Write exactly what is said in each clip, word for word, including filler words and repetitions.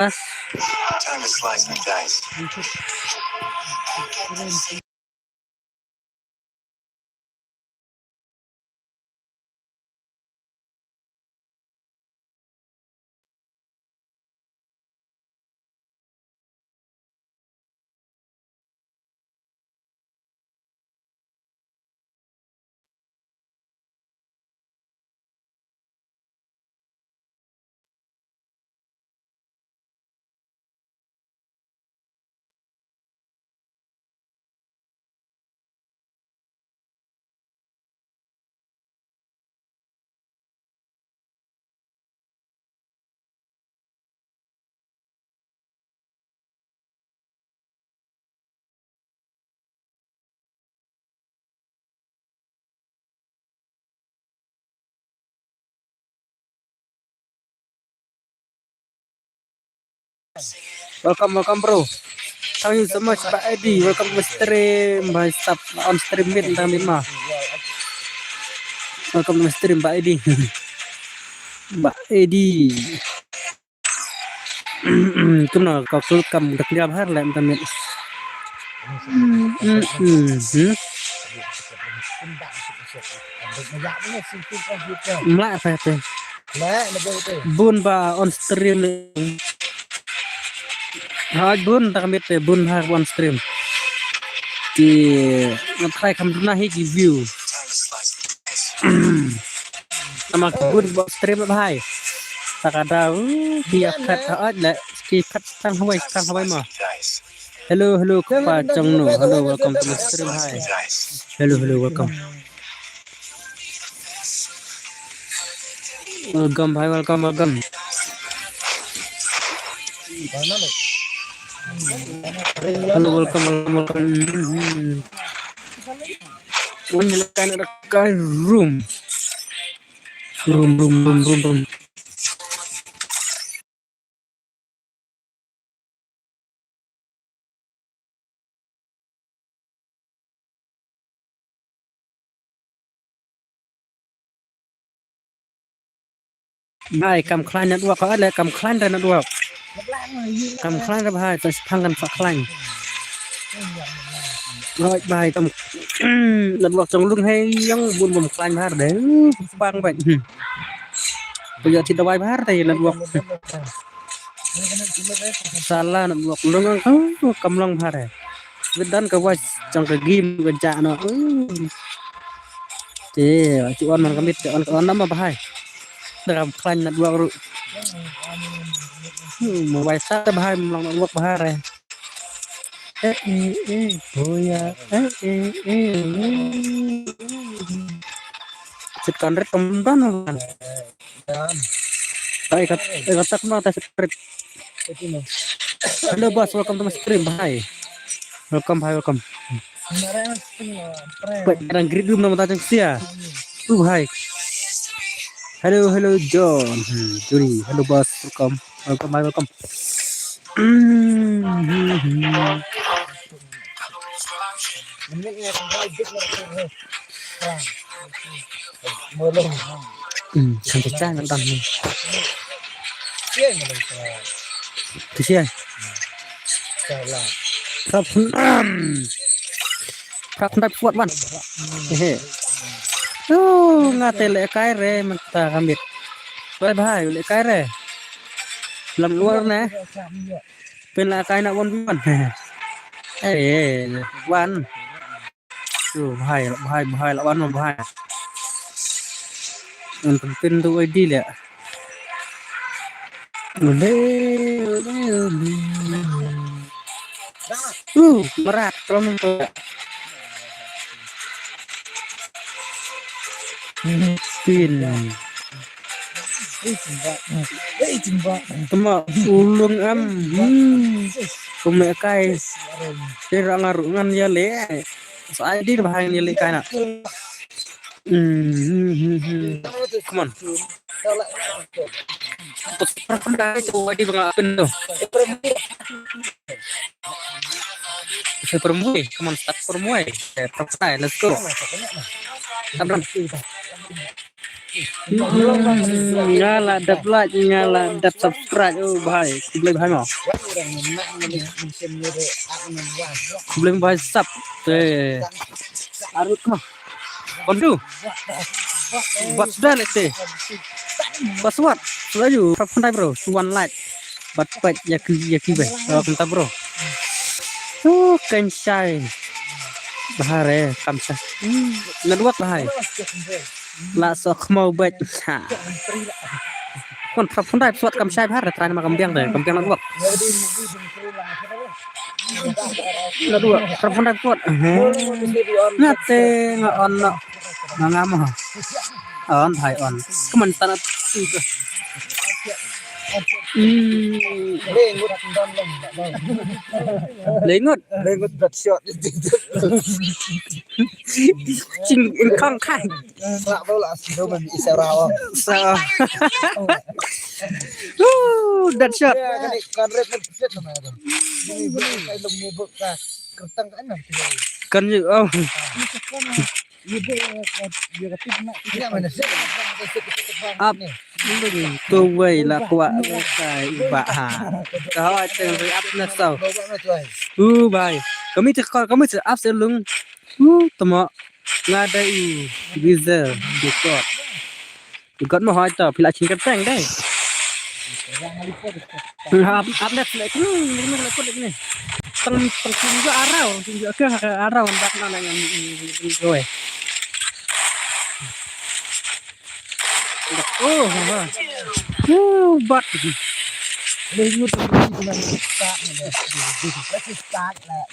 Time to slice and dice. Welcome, welcome, bro. Thank you so much, Bah Eddie. Welcome to the stream, Bah Stap. On stream mate, tang mate ma. Welcome to the stream, Bah Eddie. Bah Eddie. Kumno, kau kul kam dak dia bahar lah, tang mate. Hmm, hmm, hmm. Mla apa tu? Bun ba on stream. Haj bun tak mit te bun ha on stream. Ki ngat khai kam duna hi ki view. Sama ki bun ba stream ba hai. Tak ada uh, ki akat haj le ki kat tang hawai tang hawai ma. Hello, hello, Kpa Chongnu. Hello, welcome to the stream. Hi. Hello, hello, welcome. Welcome, hi, welcome, welcome. Hello, welcome, welcome, welcome. One kind of kind room. Room, room, room, room, room. Bai kam khlaiñ network ka le kam khlaiñ re network. Kam khlaiñ re bai ta phang kan sa khlaiñ. Roi bai kam network jong lung hei yang bun bom khlaiñ bai de. Pang bai. Puyat ti dawai bai de network. Sala network lung ang kam long bai de. Wedan ka wach jong ka game ka ja no. Te, ti on man ka mit, on on nama bahai. Dalam klan network ru. Mobile sa bahai, long network bahai re. Eh eh eh, boya. Eh eh eh. Sit kan ret kam don. Ai kat, ai katak ma ta sit ret. Hello boss, welcome to my stream, bhai. Welcome, bhai, welcome. Wait, kadang greet room nama tajang sia. Tu, bhai. Hello, hello, John. Hmm, Juri. Hello boss, welcome. Welcome, bhai, welcome. Hmm, hmm, hmm. Hmm, kan pecah ngan tang ni. Kesian. Prap khun. Prap khun dai puat wan. He. Tu nga te le kai re mynta ka mit. Bye bye le kai re. Lam luar ne. Pynlait kai na wan wan. Eh, wan. Tu bhai, bhai, bhai, la wan bhai. Ngan pynpyn tu ai di le. Ole, ole, ole. Uh, marat, tolong tu. Pin. Tama ulung am. Hmm. Kumne kai. Tira ngaru ngan ya le. Sa ai di bahang ni le kai na. Hmm, hmm, hmm, hmm. Come on. Terus perform dah itu wadi bang apin tu. Saya permui, come on, start permui. Saya permui, let's go. Come on. Hmm, nga la dep like, nga la dep subscribe. Oh bhai, khublei bhai mo. Khublei bhai sap. Te. Arut mo. Kondu. Bas dan ete. Bas wat. Selalu. Prap khandai bro. One like. Bat pet ya ki ya ki be. Oh, kanta bro. Oh, kan shai. Bahar eh, kam shai. Network bahai. La sok mau bet. Ha. Kon prap khandai suat kam shai bahar, trai nama kam biang de, kam biang network. Network, prap khandai suat. Ngate nga on no. Nga ngam ha. On bhai on. Come on, stand up. Hmm. Lengut. Lengut bat shot. Ching in kong kai. Lah tu lah sido man isa rawa. Sa. Woo, that shot. Ya, kan kan red kan fit nama tu. Ni beli kai long ni buk ka. Kertang kan nam tu. Kan you oh. Ni buk ya ka fit nak. Ni mana sih? Up. Ni tu wei la kwah kai ba ha. Ka hoi teng ri up na sau. Uh bai. Kami te kor kami te up se lung. Uh tama. Nga dei u biza dikot. Dikot mo hoi to phi la ching kyrteng dei. Hap hap net lek ni ni lek kot lek ni. Tang tang ching jo arau, ching jo ke arau bak na na ngam roi. Oh ha. Uh bat. Leh ngut tu ni tu na start ni. Let's start lah.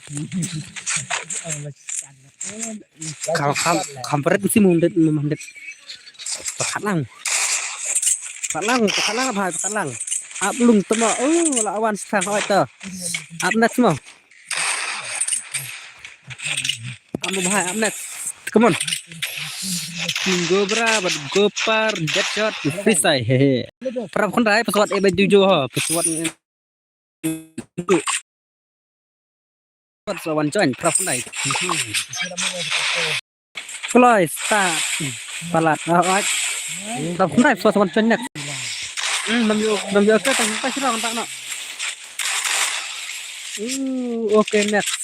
Kham kham kham peret mesti mundet mundet. Pakat lang. Pakat lang, pakat lang bhai, pakat lang. Ap lung temo. Oh, la wan sang hoi to. Ap next mo. Ap mo bhai, ap next. Come on. King Cobra, bad Gopar, Deadshot, Freestyle. He he. Prap khandai, pesawat eh baju jo ha, pesawat ni. Wat sa wan join prap nai. Kloi start. Palat. Ah, ah. Prap nai sa wan join next. Hmm, nam yo nam yo ka tang ta sira ta na. Uh, okay next.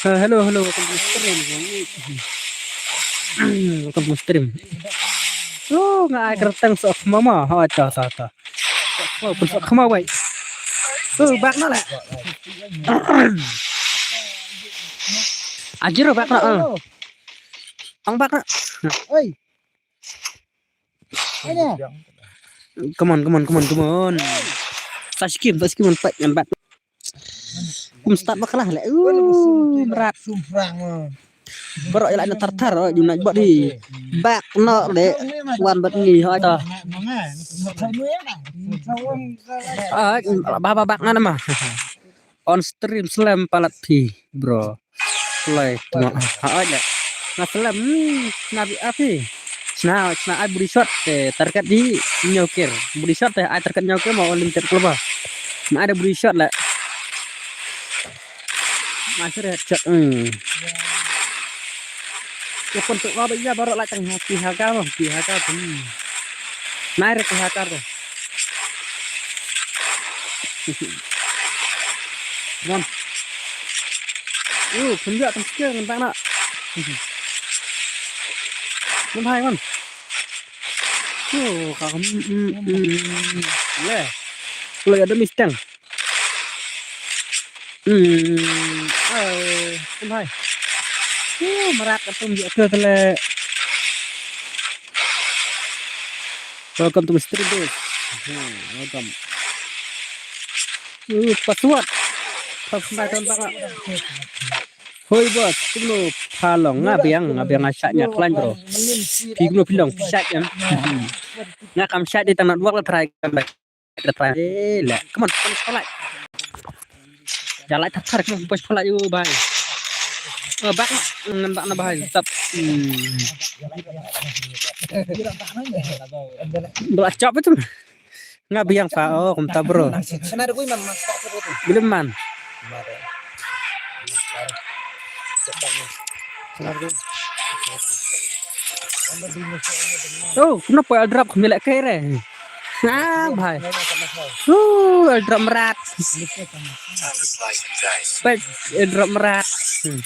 Uh, hello hello welcome to stream. Welcome to stream. Oh, nga ai kerteng sok mama. Ha ta ta ta. Oh, pun sok khama wai. Oh, bak na la. Ajiro bak na. Ang bak na. Oi. Come on, come on, come on, come on. Sa skim, sa skim pat ngan bak. Kum start bak lah le. Uh, berat. Sumprang. Bro ila na tar tar ju na bot di. Bak no de. Wan bat ni hoi to. Ah, ba ba bak na ma. On stream slam palat phi bro. Play tengok. Ha aja. Na slam. Hmm, na bi api. Na na ai body shot te target di nyokir. Body shot te ai target nyokir mau limited club. Na ada body shot lah. Masih headshot. Hmm. Ya pun tu ba ya baru lah tang hati haga mo, hati haga tu. Nai re hati tu. Mon. Uh, pun dia tang sikit ngan tak nak. Mon hai mon. Uh, ka mm, mm, mm. Le. Kalau ada misteng. Hmm, eh, kum hai. Uh, marat ka tum je ke tele. Welcome to my stream, bro. Hmm, welcome. Uh, password. Password ton baka. Hoi bos, kumno phalong nga biang, nga biang nga syak nya klan bro. Phi kumno phi long, phi syak em. Nga kam syak di tang network la try kam bai. Try. Eh, la. Come on, come on, like. Ya like thar thar, come on, push like you bhai. Oh, bak na, ngan bak na bhai, tap. Hmm. Bla chop itu. Nga biang fa, oh, kumta bro. Sana da kui man mas tak tu. Belum man. Sana da kui. Oh, kumno poi airdrop khmih leh kai re. Ah, bhai. Uh, airdrop mrad. Peit airdrop mrad. Hmm.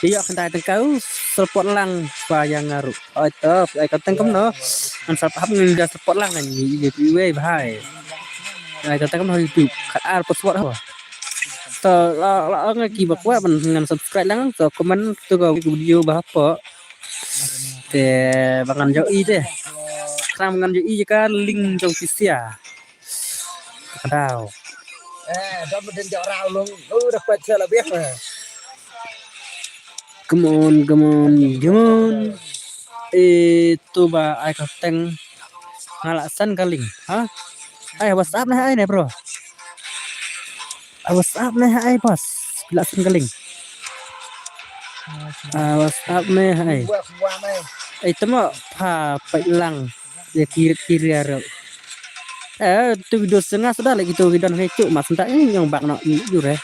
Ïoh kynthai tang kau support lang ba ïa nga ruh. Oi to, ai ka tang kumno. Ngan sap hap ngan ja support lang ngan ïa ïa wei bhai. Ai ka tang kumno YouTube. Khat ar password ho. To la la nga ki ba kwah ban ngan subscribe lang to comment to ka video ba hapoh. Te ba ngan jauh i te. Kram ngan jauh i ka link jong ki sia. Ka daw. Eh, dom den jauh rau long. Oh, dapat saya lebih. Come on, come on, come on. Eh, tu ba ai ka teng. Nga la send ka link, ha? Ai WhatsApp ne ai ne, bro. Ai WhatsApp ne ai, boss. Phi la send ka link. Ai WhatsApp ne ai. Ai temo pha pait lang. Ye kirit kiria ro. Eh, tu video senga sudah lagi tu video ne tu mas nda ing yang bak no jure.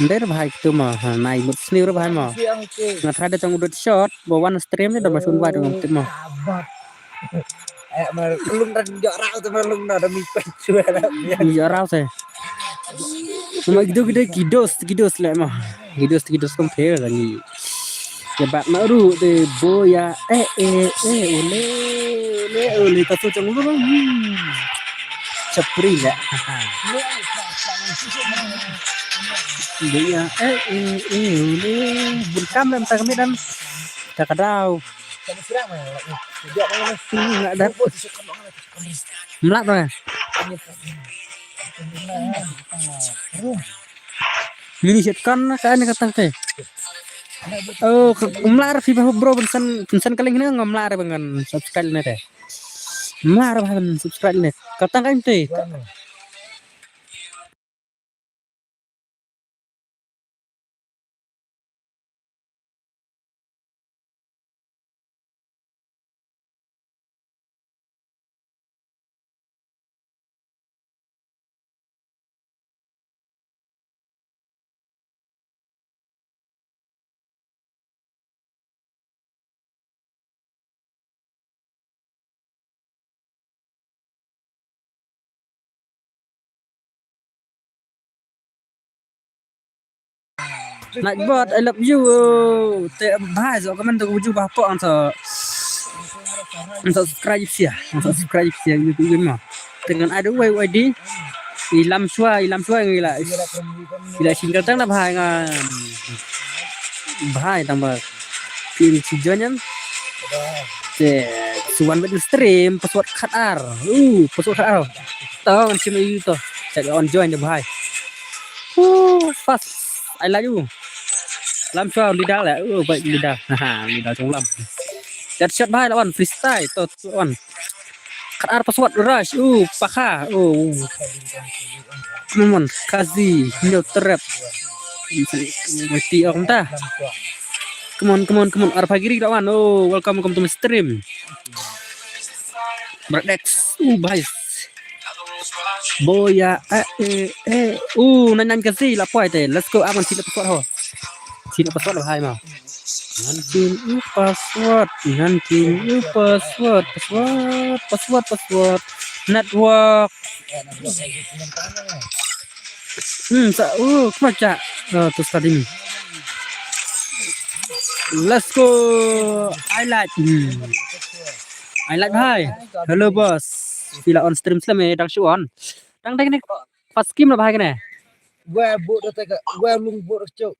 Ndai re bhai tu ma, ha, nai mut sni re bhai ma. Nga try da tang udut shot, ba wan stream ni da ma shun bai dong tip ma. Eh, ma lung ran jok rau tu ma lung na da mi pen chua da. Ni jok rau se. Ma gitu gitu kidos kidos le ma. Kidos kidos kom phe la ni. Ya bak ma ru te boya eh eh eh ole ole ole ta tu chang lu. Hmm. Chapri le. Dia eh eh eh ole. Bun kam dan tak kami dan tak kadau. Nggak ada. Mlak dong ya. Mini shotgun ka ni kata te. Oh, mlak fi ba bro pensan pensan kaling ni ngam mlak ba ngan subscribe ne te. Mlak ba ngan subscribe ne. Kata kan te. Nightbot, I love you. Te bhai so kaman to ju ba po ang so. Ang so subscribe sia, ang so subscribe sia YouTube ma. Dengan ada wai wai di. Ilam shwa, ilam shwa ngi la. Ila single tang na bhai nga. Bhai tang ba. Pin si join em. Te suan bet stream password khat ar. Uh, password khat ar. Tong sim yu to. Check on join de bhai. Uh, fast. I like you. Lam shwa leader la. Uh, baik leader. Haha, leader jong lam. Headshot bhai lawan freestyle to lawan. Khat ar password rush. Uh, pakha. Uh. Come on, Kazi, new trap. Mesti orang ta. Come on, come on, come on. Arpagiri lawan. Oh, welcome, welcome to my stream. Brad X. Uh, bhai. Boya eh eh eh. Uh, nan nan Kazi la poi te. Let's go. Aman sila password ho. Sila password bhai ma. Ngan pin u password, ngan pin u password, password, password, password. Network. Hmm, sa, uh, kemana cak? Oh, tu tadi ni. Let's go. I like. Hmm. I like bhai. Hello boss. Phi la on stream slem eh, dang shu on. Dang dang ni. First game la bhai kene. Gua bu da ta ka, gua lung bu da chu.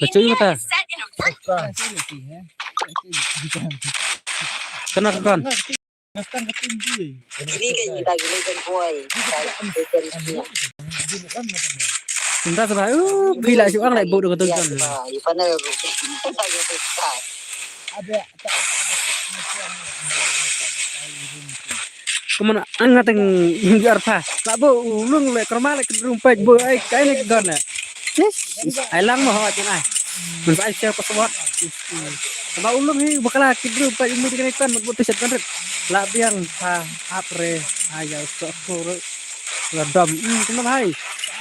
Ka chu mata. Kana ka kon. Ini kan kita gini kan boy. Kita semua uh bila shu ang lai bu da ka tu kan. Kumon ang ngateng jar pha. La bo ulung le korma le kedrum pek bo ai kai ne gon ne. Ai lang mo hot ai. Mun sai sia password. Ba ulung hi bakala kedrum pek mu dikene kan mut butu set kan rit. La biang pha apre ai ya so ko. La dam. Hmm, kumon hai.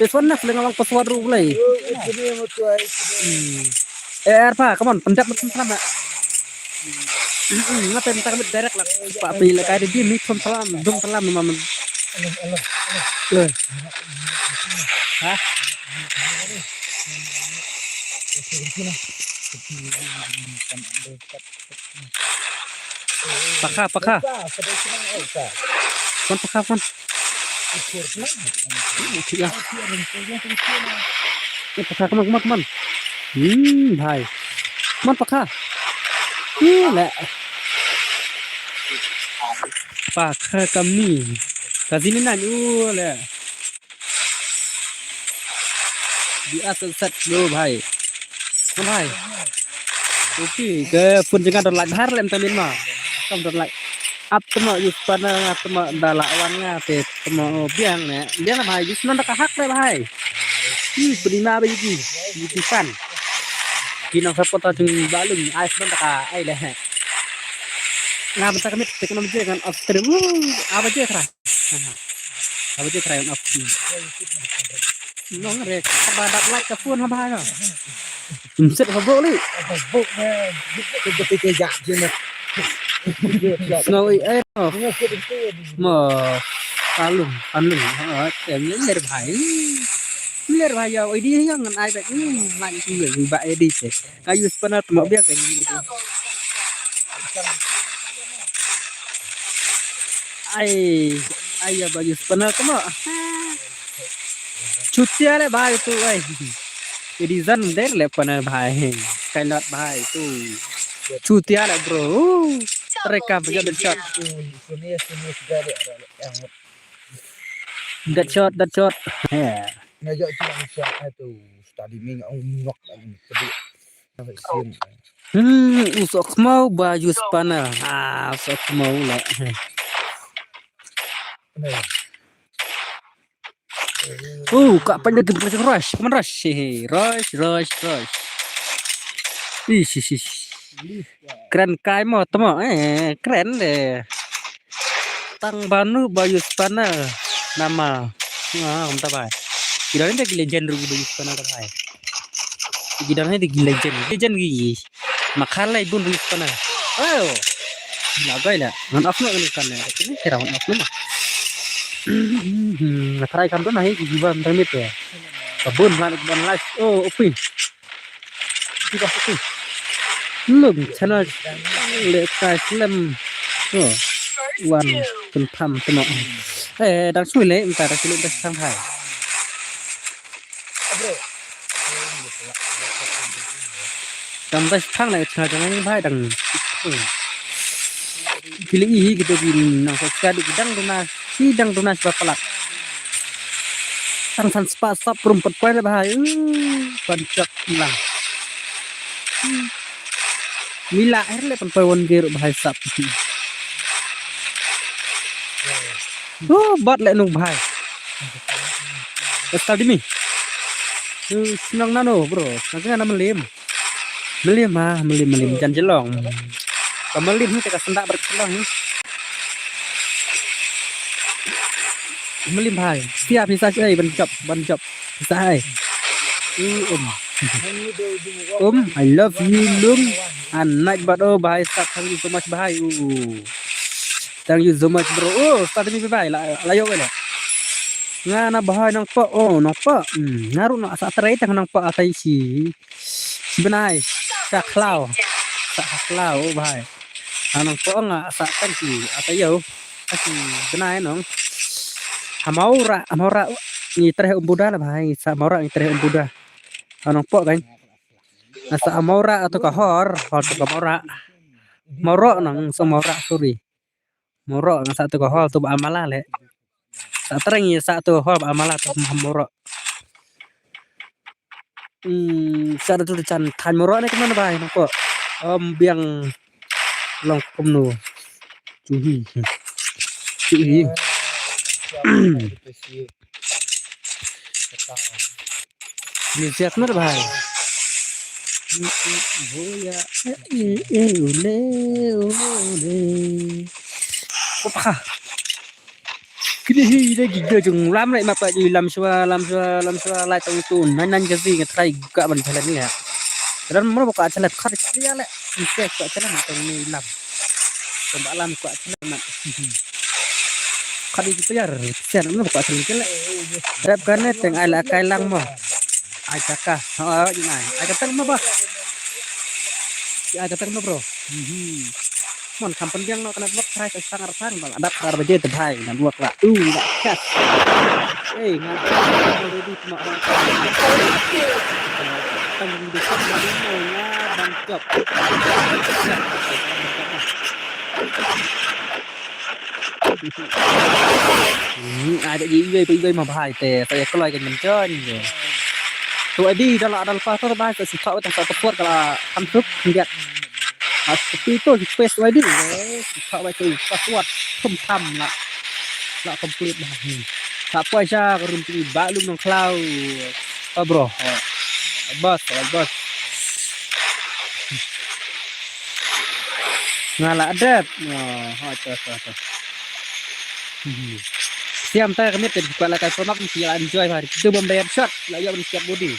This one nak le ngawang password ru lai. Hmm. Eh, Arpha, come on, pendap mut selamat. Nga te mynta ka miet direct la. Pa pi la kai di mi thon salam, dong salam ma man. Eh. Ha? Pakha, pakha. Kon pakha, kon. Pakha, come on, come on, come on. Hmm, bhai. Come on, pakha. Hmm, le. Pakha kami. Kazini nan, uh, le. Di asal sat lo, bhai. Kon bhai. Oke, ke phone jong nga don light bha lem tamin ma. Kam don light. Ap temo use pana nga temo da la wan nga te temo biang ne. Biang la bhai, use nang da ka hak le bhai. Hi pudi ma ba yuki. Yuki fan. Ki nang support ta jong ba lum ai nang da ka ai le he. Nga mynta ka miet teknologi ngan off screen. Woo, aba je tra. Aba je tra ngan off screen. Nong re, ba dap light ka phone haba ha. Mset ha bok li. Snow i eh. Mo. Palung, palung. Ha, tem ler bhai. Ler bhai ya, oi di yang ngan ai bek ni. Light ki ba edi te. Ka use pana temo biang ka. Ai, ai ya ba use pana temo. Chutia le bhai tu ai. Edi zan der le pana bhai. Kainat bhai tu. Chutia le bro. Rekam ba jot shot. Dat shot, dat shot. He. Nga jot tu shot tu. Study ming ong nok. Hmm, u sok mau ba use pana. Ah, sok mau le. Oh, ka pandai tu rush, rush, rush, rush, rush, rush. Ish, ish, ish. Kren kai mo temo, eh, kren de. Tang banu ba use pana nama. Nga, um ta bai. Kira ni de ki legend ru ba use pana ta bai. Kira ni de ki legend. Legend ki. Makhalai bun use pana. Oh. Gila gai la. Ngan off no kan ne. Kini kira ngan off no. Nga try kam tu nahi ki ban tang mit ya. Ka bun lan ban live. Oh, opi. Lung channel le ka slem. Oh. Wan kun tham temo. Eh, dang sui le, minta dang sui le, dang sang hai. Dang dang sang le, channel dang bhai dang. Kili i hi kita bin nang sa dang duna, si dang duna sa palat. Tang san spah sap rum pat poi le bhai. Uh, pancak lang. Mila air le pan poi wan geru bhai sap. Oh, bat le nuk bhai. Estal di mi. Uh, senang nano bro. Senang nano melim. Melim ah, melim melim jan jelong. Ka melim ni ka sendak ber jelong ni. Melim hai. Siap ni sa ai ban jop, ban jop. Sa ai. Um. Um, I love you Lung. And night bat oh bhai sat thank you so much bhai. Uh. Thank you so much bro. Oh, start mi bhai la la yo le. Nga na bhai nang po oh nang po. Hmm, nga ru na sa trai tang nang po atai si. Benai sa khlaw. Sa khlaw oh bhai. Anong po nga sa kan si ata yo. Asi benai nong. Hamaura hamaura ni treh umbuda la bhai sa maura ni treh umbuda. Anong po kan. Asa hamaura ato ka hor hor to ka maura. Maura nong so maura sorry. Moro nga sa tu ko hol tu ba amala le. Sa tereng ya sa tu hol ba amala tu moro. Hmm, sa tu chan than moro ne kemana bai nako. Om biang long kumno. Chuhi. Chuhi. Ni siap na bhai. Boya eh eh ole ole. Opa. Kini hi de gi de jong lam le ma pa ji lam shwa lam shwa lam shwa lai tong tu nan nan ga zi nga trai ga ban jalan ni ya. Dan mo ka jalan khar kria le. Ni se ka jalan tong ni lam. Tang ba lam kwah sila mat. Khat di ki payar, sian mo kwah sila kile. Rep kane teng ai la kai lang mo. Ai taka. Ha, ni ai. Ai taka mo ba. Ai taka mo bro. Mhm. Mon kam pendiang no kena buat try sang arpang bang. Adap kar baje te bhai na buat la. U la kas. Eh, ngal. Ready cuma orang. Tang di dekat na demo ya bang cop. Hmm, ada di iwei pa iwei ma bhai te, saya kelai kan mention je. Tu adi dalam ada lepas tu bhai, saya suka betul, saya support kalau kan tu lihat. Mas tapi tu request tu adi, eh, suka baca password, thum tham lah. Lah complete dah. Hmm. Tak puas ya, ke rumpi balu nong klau. Apa bro? Oh. Bos, oh, bos. Nga la dep. Oh, ha, to, to, to. Hmm. Siam ta kami tadi kuat la kai somak mesti la enjoy hari. Kita bom bayar shot, la ya ban siap body.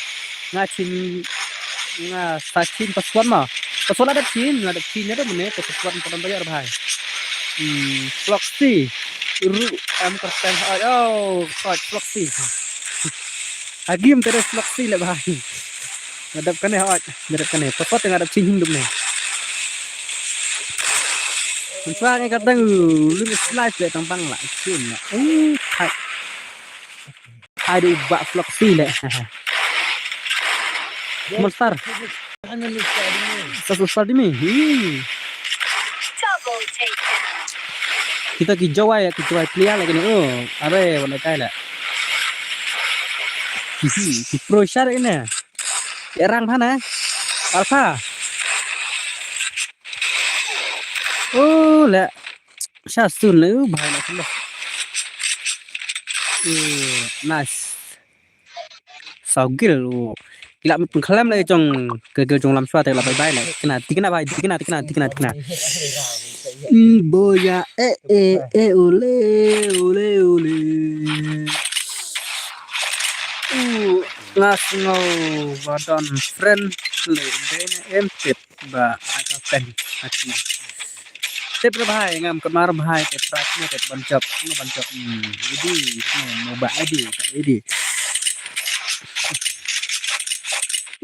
Nga chin, nga sa chin pasuan ma. Pasuan la dep chin, la dep chin ada mene, pasuan pasuan bayar bhai. Hmm, Floxy. Ru, em kerteng, oh, oh, Floxy. Agim terus Floxy le bhai. Ngadap kane hot, ngadap kane. Papa tengah ngadap sing hindum ne. Mensuang ikat tang lu slice le tang pang lah. Sim lah. Eh, hai. Hai di bak Floxy le. Monster. Sa susah di mi. Hmm. Kita ki jawai ya, ki jawai plia lagi ni. Oh, are wala kai la. Ki pro shar ini. Erang phana. Alpha. Oh, le. Sha sun le, uh, bhai la sun. Uh, nice. Saw gil, uh. Kila mi pun khlem le jong, ke, ke jong lam shwa te la bye bye le. Kena, tikna bhai, tikna, tikna, tikna, tikna. Mm, boya, eh, eh, eh, ole, ole, ole. Uh, nga sngew ba don friend le dei ne em tip ba aka pen ati. Tip re bhai ngam kemar bhai tip rak ne tip ban jop ne ban jop. Hmm, idi ne mo ba idi ka idi.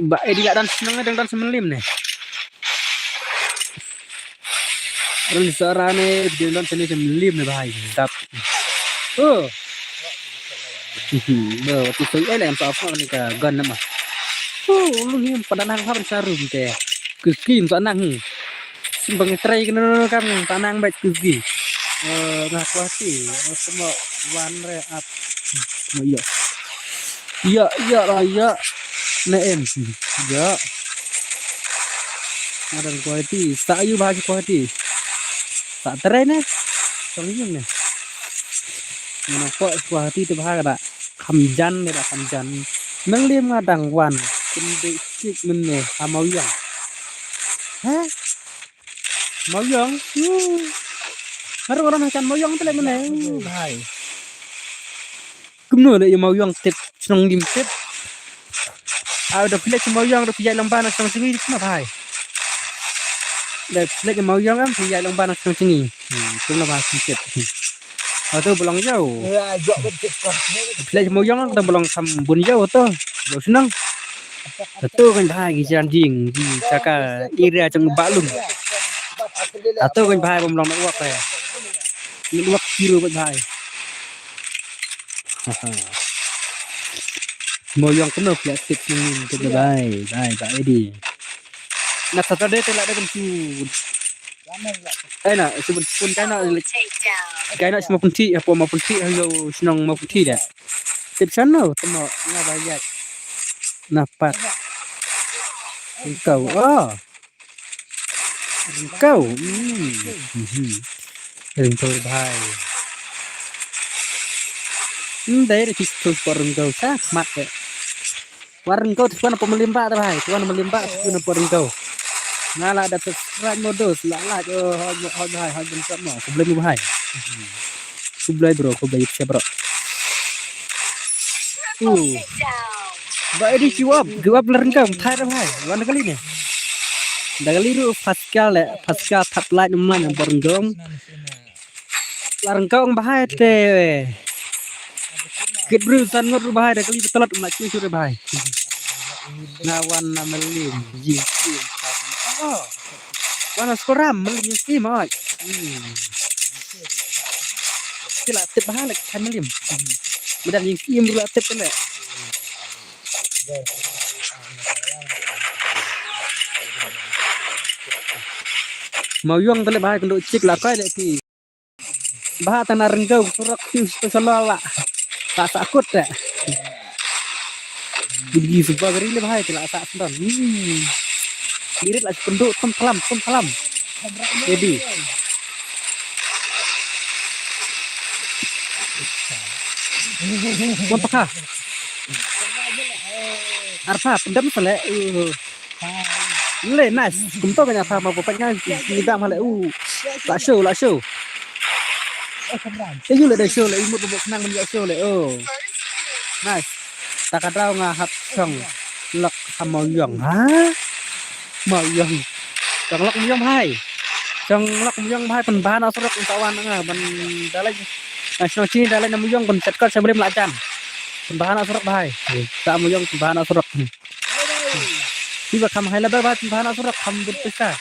Ba idi la don sneng dang don semelim ne. Ren sara ne dang don sene semelim ne bhai. Dap. Oh. Ba tu soi ele am sa apa ni ka gan nama. Oh, lu ni pada nang ha ban sarum te. Ku skim sa nang hi. Sim bang trai kena kam sa nang baik ku skim. Eh, nga kuati. Semua wan re ap. Mo iya. Iya, iya lah iya. Ne em. Iya. Ngadang kuati. Sa ayu bhai kuati. Sa trai ne. Song yung ne. Ngan ko kuati te bhai da. Kham jan ne da kham jan. Nang lim ngadang wan. Kin de sik men ne ha Mawiong. Ha? Mawiong. Haru orang ha kan Mawiong te le men ne. Bhai. Kumno le ïa Mawiong tip shnong lim tip. Aw da phi leit sha Mawiong da phi ïaid lang ban shnong sngi kumno bhai. Da phi leit sha Mawiong am phi ïaid lang ban shnong sngi. Hmm, kumno bhai shnong tip. Aw tu ba long ïew. Phi leit sha Mawiong da ba long sam bun ïew tu. Ïew shnong. Atu kan bhai ki jan jing ki jaka area jong Bahlum. Atu kan bhai bom long network ya. Network zero bhai. Mo yong keno pia tip nangin tu bhai, bhai bhai di. Na Saturday te la da kan tu. Ai na, shu pun, pun kai na, kai na shu ma pun ti, hapo ma pun ti, ha ïew shnong ma pun ti da. Tip shan no, temo nga ba yak. Na pat. Kau, oh. Kau. Hmm. Hmm. Ringkau bhai. Hmm, dai da kis tu por ringkau sa mat de. War ringkau tu kan apa melimba tu bhai, tu kan melimba tu kan apa ringkau. Nga la da subscribe modus la la oh hoi hoi bhai hoi jemput mo. Khublei mo bhai. Khublei bro, khublei siap bro. Uh. Ba edi kiwap, kiwap la ringkau thai da bhai. Wan kali ne. Da kali ruh Pascal le, Pascal thap lait nam lait na bornggong. La rengkong bahai te. Kit bru san ngot ruh bahai da kali betelat ma chu chu bahai. Na wan na melim. Ji. Wan na skoram melim ji ma. Kila tip bahai lek kan melim. Medan ji im ruh la tip le. Mawiong tele bahai kendo chik la kai le ki. Bahai tana rengkau surok ki special la. Tak sakut te. Bigi sebagai le bahai kila tak sedon. Hmm. Birit la kendo tum pelam tum pelam. Jadi. Mon pakha. Arpha pendam sele. Uh. Le nice. Kumto kanya pha ma papat nga ni dam hale. Uh. La show la show. Te yu le da show le imut bu khnang men ya show le. Oh. Nice. Ta ka daw nga hap shong lok ha Mawiong. Ha? Mawiong. Shong lok Mawiong hai. Shong lok Mawiong hai pynban asrok ta wan nga ban dalai. Ai shong chi dalai na Mawiong ban set kal sebelum la jan. Pynban asrok bahai. Ta Mawiong pynban asrok. Ki ba kham hai la ba ba pynban asrok kham but pisa.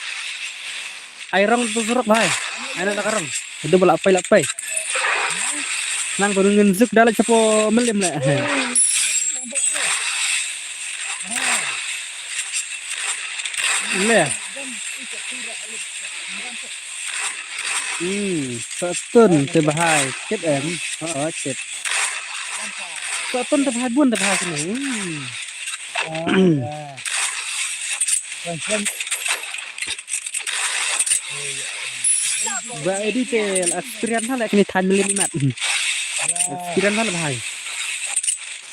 Ai rong tu surok bahai. Ai na ka rong. Itu bala apai la apai. Nang baru ngin zuk dalai chapo melim le. Le. Hmm, satun te bahai. Tip em. Oh, tip. Satun te bahai bun te bahai sini. Hmm. Ba edi te experience hale kini than milim mat. Experience hale bahai.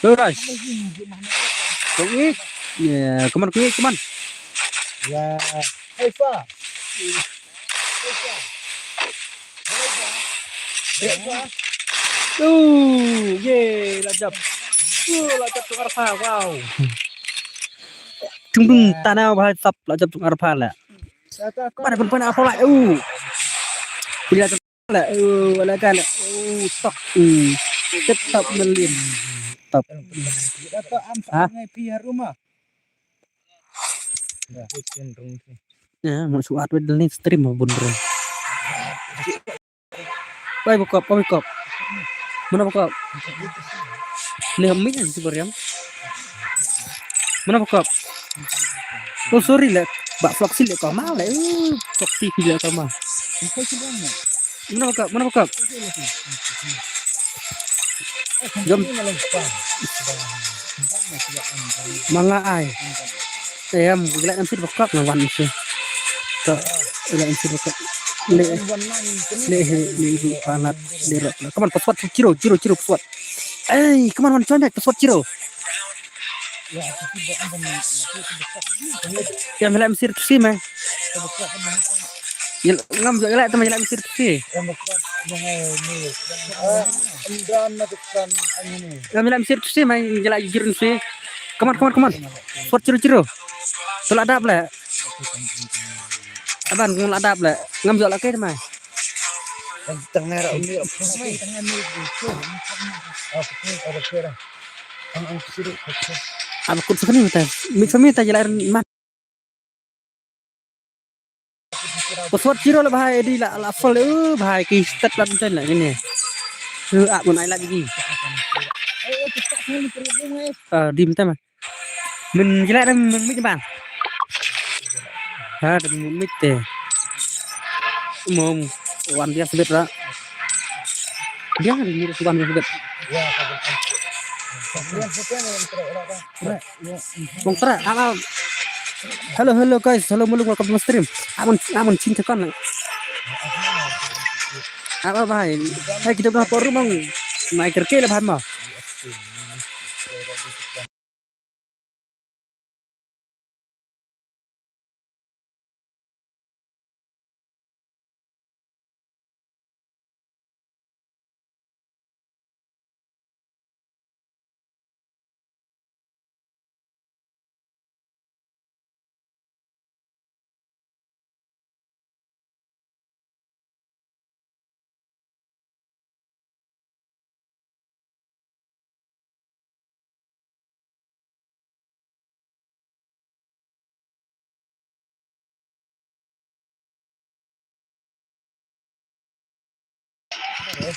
Lo Raj. Kong ik. Ya, come on, kong ik, come on. Ya. Hey, pa. Tu, ye, la jap. Tu, la jap tu arpha, wow. Tung tung tanau bahai sap la jap tung arpha la. Mana pun pun arpha la. Uh. Punya la. Uh, wala ka la. Uh, tok. Hmm. Tip top melim. Top. Ha? Ya, mau suat wed ni stream mau bun bro. Wai bukop, wai bukop. Mana bukop? Ni hemi ni si beriam. Mana bukop? Oh sorry le, bak Foxy le kau ma le. Uh, Foxy le kau ma. Mana bukop? Mana bukop? Jom. Manga ai. Em, gila em sit bukop na wan si. Ka ila em sit bukop. Le le le le panat. Come on, password zero zero zero password. Ei, come on, one join back, password zero. Ya, mila em sir tusi mai. Ngam jo ila tama ila em sir tusi. Ya mila em sir tusi mai ila jir tusi. Come on, come on, come on. Password zero zero. Tula dap le. Aban ngul adap le. Ngam jo la ke mai. Tengah rak umi rak. Apa kut sakni mata. Mik sami ta jela mat. Password zero la bahai di la la full eh bahai ki step la chen la ni. Tu ak mun ai la di. Ah, dim ta ma. Min jela dang min mit bang. Ha, dang min mit te. Mom wan dia sebet la. Dia ni wan dia sebet. Bong tra, ah, ah. Hello, hello guys, hello muluk, welcome to my stream. Amun amun chin tekan. Ah, bhai. Hai kita dah por rumang. Mai kerke le bhai ma.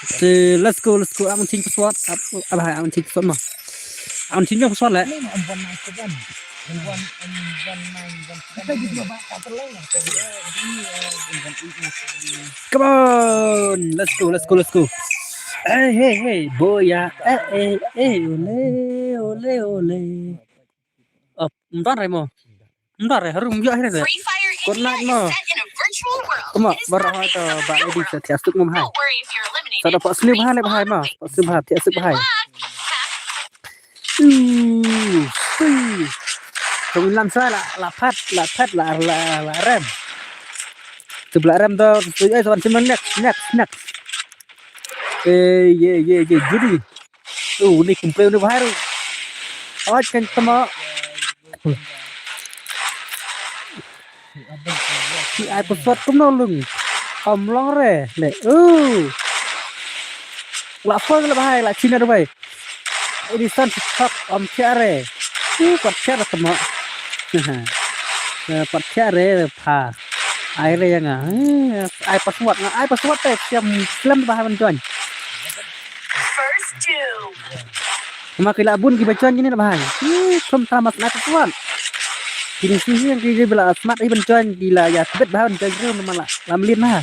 So, let's go, let's go. Am ching password. Ab, ab hai, am ching password ma. Am ching password le. Come on, let's go, let's go, let's go. Hey, hey, hey, boy, yeah. Hey, hey, hey, ole, ole, ole. Ym don re mo. Ym don re, harum ïa re. Good night mo. Tama, barabor to ba edi sa thiah suk mo hai. Sa da pat sniw hai le hai ma. Pat sniw hai, thiah suk hai. Uh, sui. Tong lam sa la, la pat, la pat, la, la, la rem. Tu la rem to, tu ai sa ban sim next, next, next. Eh, ye, ye, ye, jadi. Uh, ni kumplei ni bahai. Oj kan tama. Ki ai password kumno lung. Ym long re. Le. Uh. La phone la bahai, la china re bai. Edison TikTok ym thiah re. Uh, pat thiah re tama. Eh, pat thiah re pha. Ai re ïa nga. Eh, ai password nga, ai password te siam slem bahai ban join. First two. Ma ki la bun ki ba join kine la bahai. Ih, kham tama smat smat. Kine si hi ki ba la smat hi ban join ki la ïa tbit bahai ban join ru ma la, la mlien ha.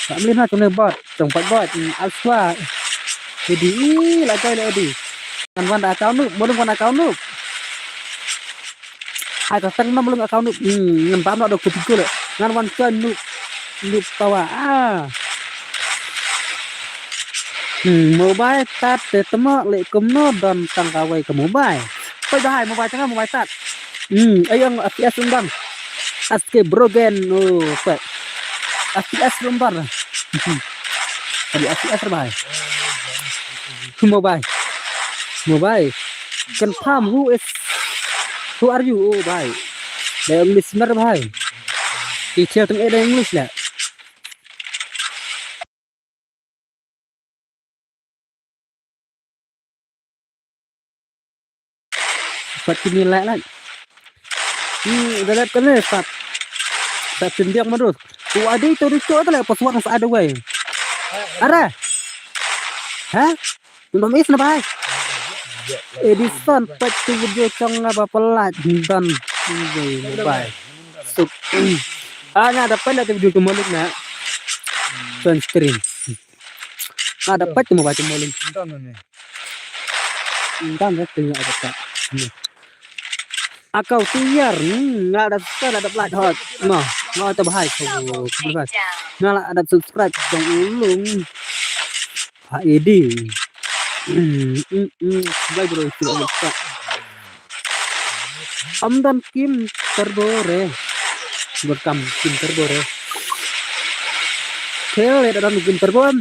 La mlien ha tone bot, tong pat bot, al swa. Jadi ih, la join la di. Ngan wan da account nu, mo wan account nu. Ai ka tang nam lung account nup. Hmm, ngam bam noh da copy ko le. Ngan wan join nup. Nup tawa. Ah. Hmm, mobile tat te tama le kumno don tang kawei ka mobile. Poi bahai mobile tang mobile tat. Hmm, ayong F P S undang. Aske broken. Oh, poi. F P S undang. Tadi F P S bahai. Mobile. Mobile. Confirm who is, who are you? Oh, bhai. Dei English mer, bhai. Teacher teng eh dei English la. Pat kini lek lek. Hmm, da lek kene sat. Sat sendiri madus. Tu ada itu, itu ada lek password sa ada wei. Ada. Ha? Minta maaf na, bhai. Edison, pat tu video chong nga ba pelat dan, bye. Suk. Ah, nga dapat lah tu video tu malik na. Ton stream. Nga dapat tu mobile tu malik. Entah ni tu ada tak. Akau tiar, hmm, nga da subscribe, nga da like hot. Nah, nga da bahai ko, ko bahai. Nga la da subscribe dong ulung. Ha edi. Hmm, hmm, hmm. Bye bro, sila lupa. Am dan Kim Turbo re. Berkam Kim Turbo re. Kel ya dan Kim Turbo am.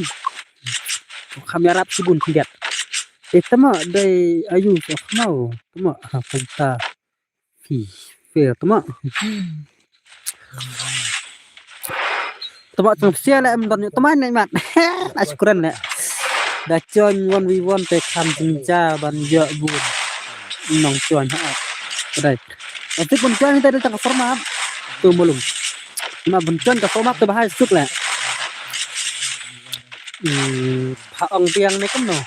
Kham ïarap shibun khyndiat. Eh, tama dei ayu sa khmau. Tama ha kumta. Fi, fail tama. Tama tang sia la em don tama ne mat. Na shukran le. Da join one v one te kham jinja ban ïa bun. Nong join ha. Dei. Nanti pun join te da tang format. Tu mulung. Ma bun join ka format te bahai suk le. Hmm, pha ong biang ne kumno.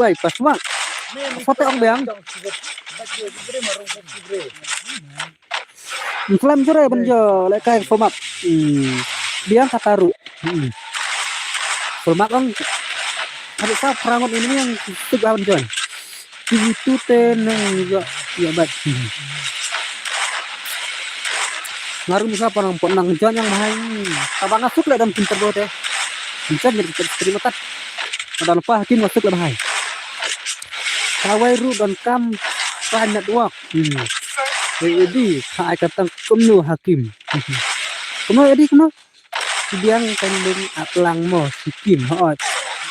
Wai, pas mak. Pha te ong biang. Mklam jure ban jo le kai format. Hmm. Biang kata ru. Hmm. Format ong. Ada sa perangut ini yang suk ban join. Ki tu te nang ïa, ïa bat. Ngarum sa pa nang pon nang jon yang bahai. Taba nga suk le dam Kim Turbo te. Jon jadi kita terima tat. Ada lepas hakim nga suk le bahai. Kawai ru don kam pa network. Hmm. Hei edi, ha ai katang kumno hakim. Kumno edi kumno? Ki biang kan ling atlang mo si Kim hot.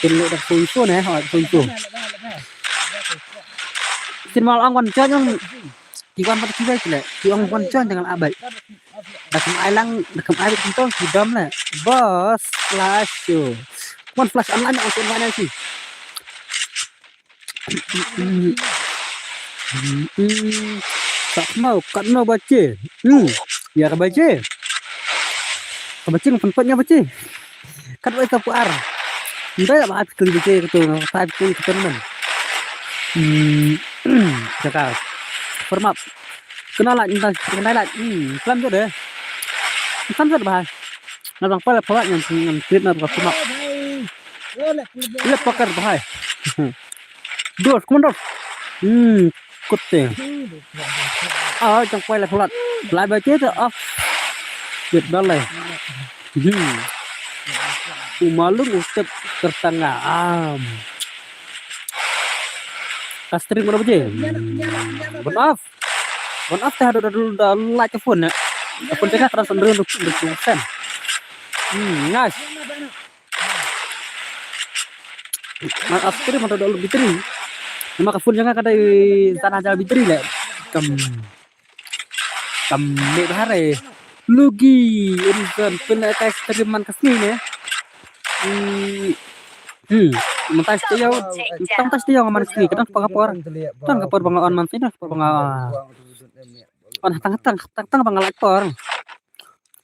Kin le dak soi so ne hot soi so. Sin mal ang wan jan yang ki wan pat ki bai ki le ki ang wan jan dengan abai. Dak kem ai lang dak kem ai kin tong ki dam le. Bos flash yo. Wan flash online ang kin wan si. Sa khmau katno bache. Hmm. Ya ka bache. Ka bache ngan pynpot ïa bache. Katwei ka puar. Ndai ba kali bete ketu, tai tu ketu man. Hmm. Jaka. Permap. Kena lah, entah, kena lah. Hmm, pelan tu deh. Pelan tu bahai. Nah, bang pala pala yang yang trip na permap. Iya pakar bahai. Dos, komando. Hmm, kut te. Ah, jang pala pala. Lai ba te off. Bit dalai. Hmm. U Malung u step tertanga. Am. Ka stream berapa je? Hmm. Bon off. Bon off teh, ada, ada, ada like phone ya. Phone tengah terasa nerun nerun sen. Hmm, nice. Ngan off stream ada, ada battery. Nama ka phone janga ka dei sana aja battery le. Kam. Kam ne bahare. Lugi, Edison, pynlehkai stream man ka sngi ne. Hmm. Hmm. Mynta stay yo, tang ta stay yo man ka sngi, ka dang ka por. Tang ka por ba nga on man sngi, tang ka por ba nga on. Tang tang tang tang ba nga lait por.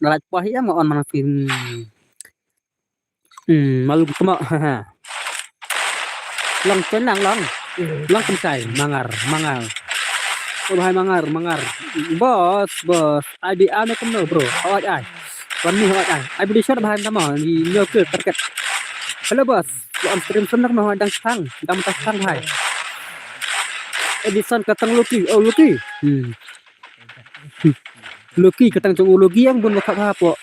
Nga lait por hi nga on man ka sngi. Hmm. Hmm, Malung tma. Long chen lang long. Long chen kai, mangar, mangar. Oh, bahai mangar, mangar. Boss, boss. Ai bi ane kumno, bro. Hawai ai. Wan ni hawai ai. Ai bi di shot bahai tama. Di nyo ke target. Hello, boss. Lo on stream sen no dang sang. Dang ta sang hai. Edison katang Lucky. Oh, Lucky. Hmm. Lucky katang jong u Lucky yang bun ka ha po.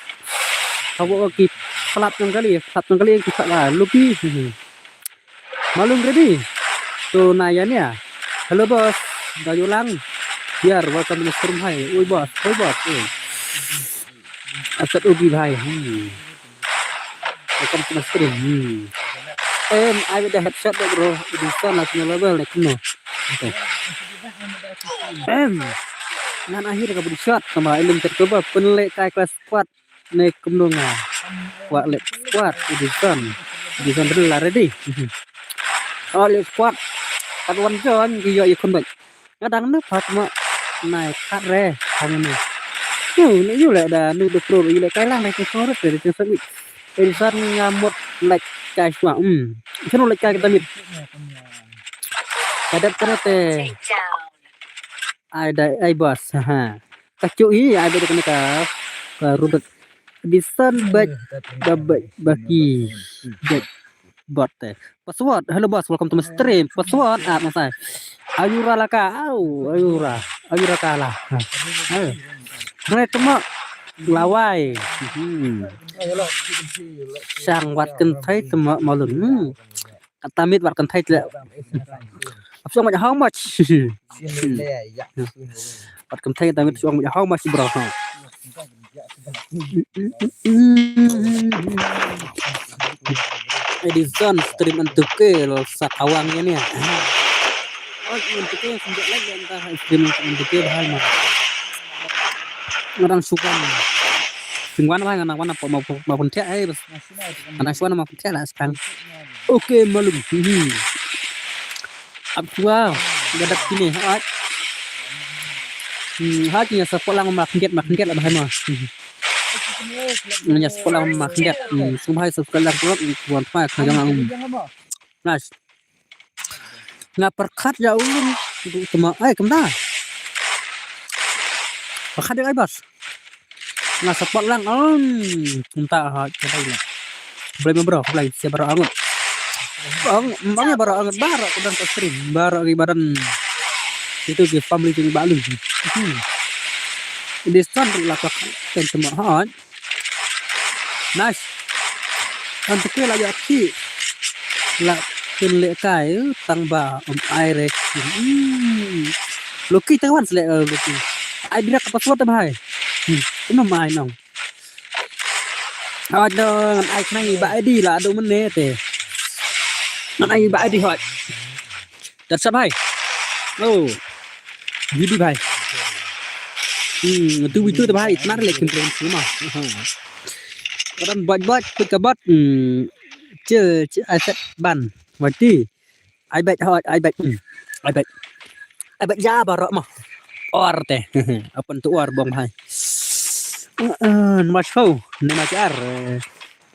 Ka po ki plat jong kali, plat jong kali ki plat Lucky. Malung ready. To na ya nia. Hello boss. Da yulang. Biar welcome to stream hai. Oi boss, oi boss. Oi. Asat ugi bhai. Hmm. Welcome to stream. Hmm. Em, ai da headshot da bro. Edison la sino level ne kno. Okay. Em. Ngan akhir ka body shot sama elim ter coba pynlehkai ka squad ne kumno nga. Kwah leh squad Edison. Edison ready la ready. Oh leh squad. Kat wan jon ki yo ikon baik. Nga dang ne pat ma nai khat re hang ne. Yu ne yu le da nu do pro yu le kai lang ne ko re te te sa mi. Edison nga mut like kai swa. Hmm. Sino like kai kita mit. Kadat kena te. Ai dai ai boss. Ha. Ka chu i ai dai kena ka. Ka rudut. Edison baik da baik baki. Baik. Bot te. Password. Hello boss, welcome to my stream. Password. Ah, masai. Ayura laka. Au, ayura. Ayura kala. Ha. Hai. Hai tama. Lawai. Hmm. Sang wat kentai tama malun. Hmm. Kata mit wat kentai tle. Apa song how much? Wat kentai kata mit song how much bro. Ha. Edison stream entuke lo sa kawang ya ni. Oh, entuke sejak lagi entah stream entuke bahal mah. Ngadang sukan. Singwan lah ngadang wana mau mau pun tiak ai bas. Ngadang sukan mau pun tiak lah sekarang. Oke, malum. Hmm. Ap tua gadak kine hat. Hmm, hat nya support lang ma khyndiat ma khyndiat la bahai ma. Hmm. Nya support lang ma khyndiat. Hmm, sum hai subscribe lang tu wan pa ka jang ang. Nice. Nga perkhat ya ulun. Cuma ai kemda. Perkhat ya ai bas. Nga support lang, um, kumta ha, kita ini. Boleh membro, boleh siapa bro angut. Bang, bang ya bro angut, baro aku dan stream, baro lagi badan. Itu ke family jeng balu. Hmm. Ini stand tu lah kan semua ha. Nice. Kan tu ke lah ya ki. La pynlehkai tang ba um ai re. Hmm. Lucky tang wan selek, eh, Lucky. Ai direct apa suat bhai. Hmm. Kena mai nong. Ada ngan ai khnang i ba I D la adu mene te. Ngan ai ba I D hot. Dat sa bhai. Oh. Judi bhai. Hmm, tu itu tu bhai, itna le kin plan semua. Kadan bat bat, put ka bat. Hmm. Che, che, ai set ban. Wati. Ai bet hot, ai bet. Hmm. Ai bet. Ai bet ja barok mah. Or te. Apan tu or bong bhai. Eh, eh, nama show, nama jar.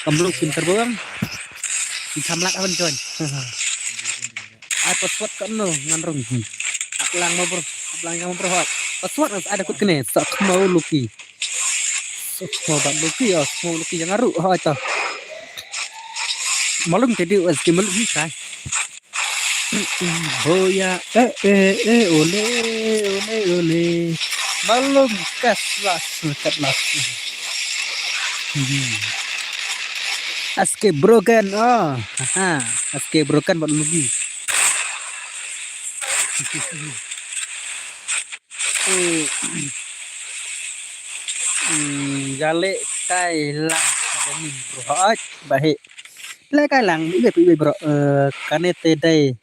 kam luk kim terbang. Ki kam lak awan join. Ai password ka no ngan rung. Aplang ma bro, aplang ma bro hot. Password ngan ada kut kene. Sok mau luki. Sok mau bat luki ya, sok mau luki yang aru hot ta. Malung tadi was ki malung ni kai. Boya eh eh eh ole ole ole. Malung kas las kat las. Hmm. Aske broken oh. Aha. Aske broken bat lugi. Hmm. Hmm, jale kai lang jani bro. Oi, bahe. Le kai lang ibe ibe bro. Eh, kane te dai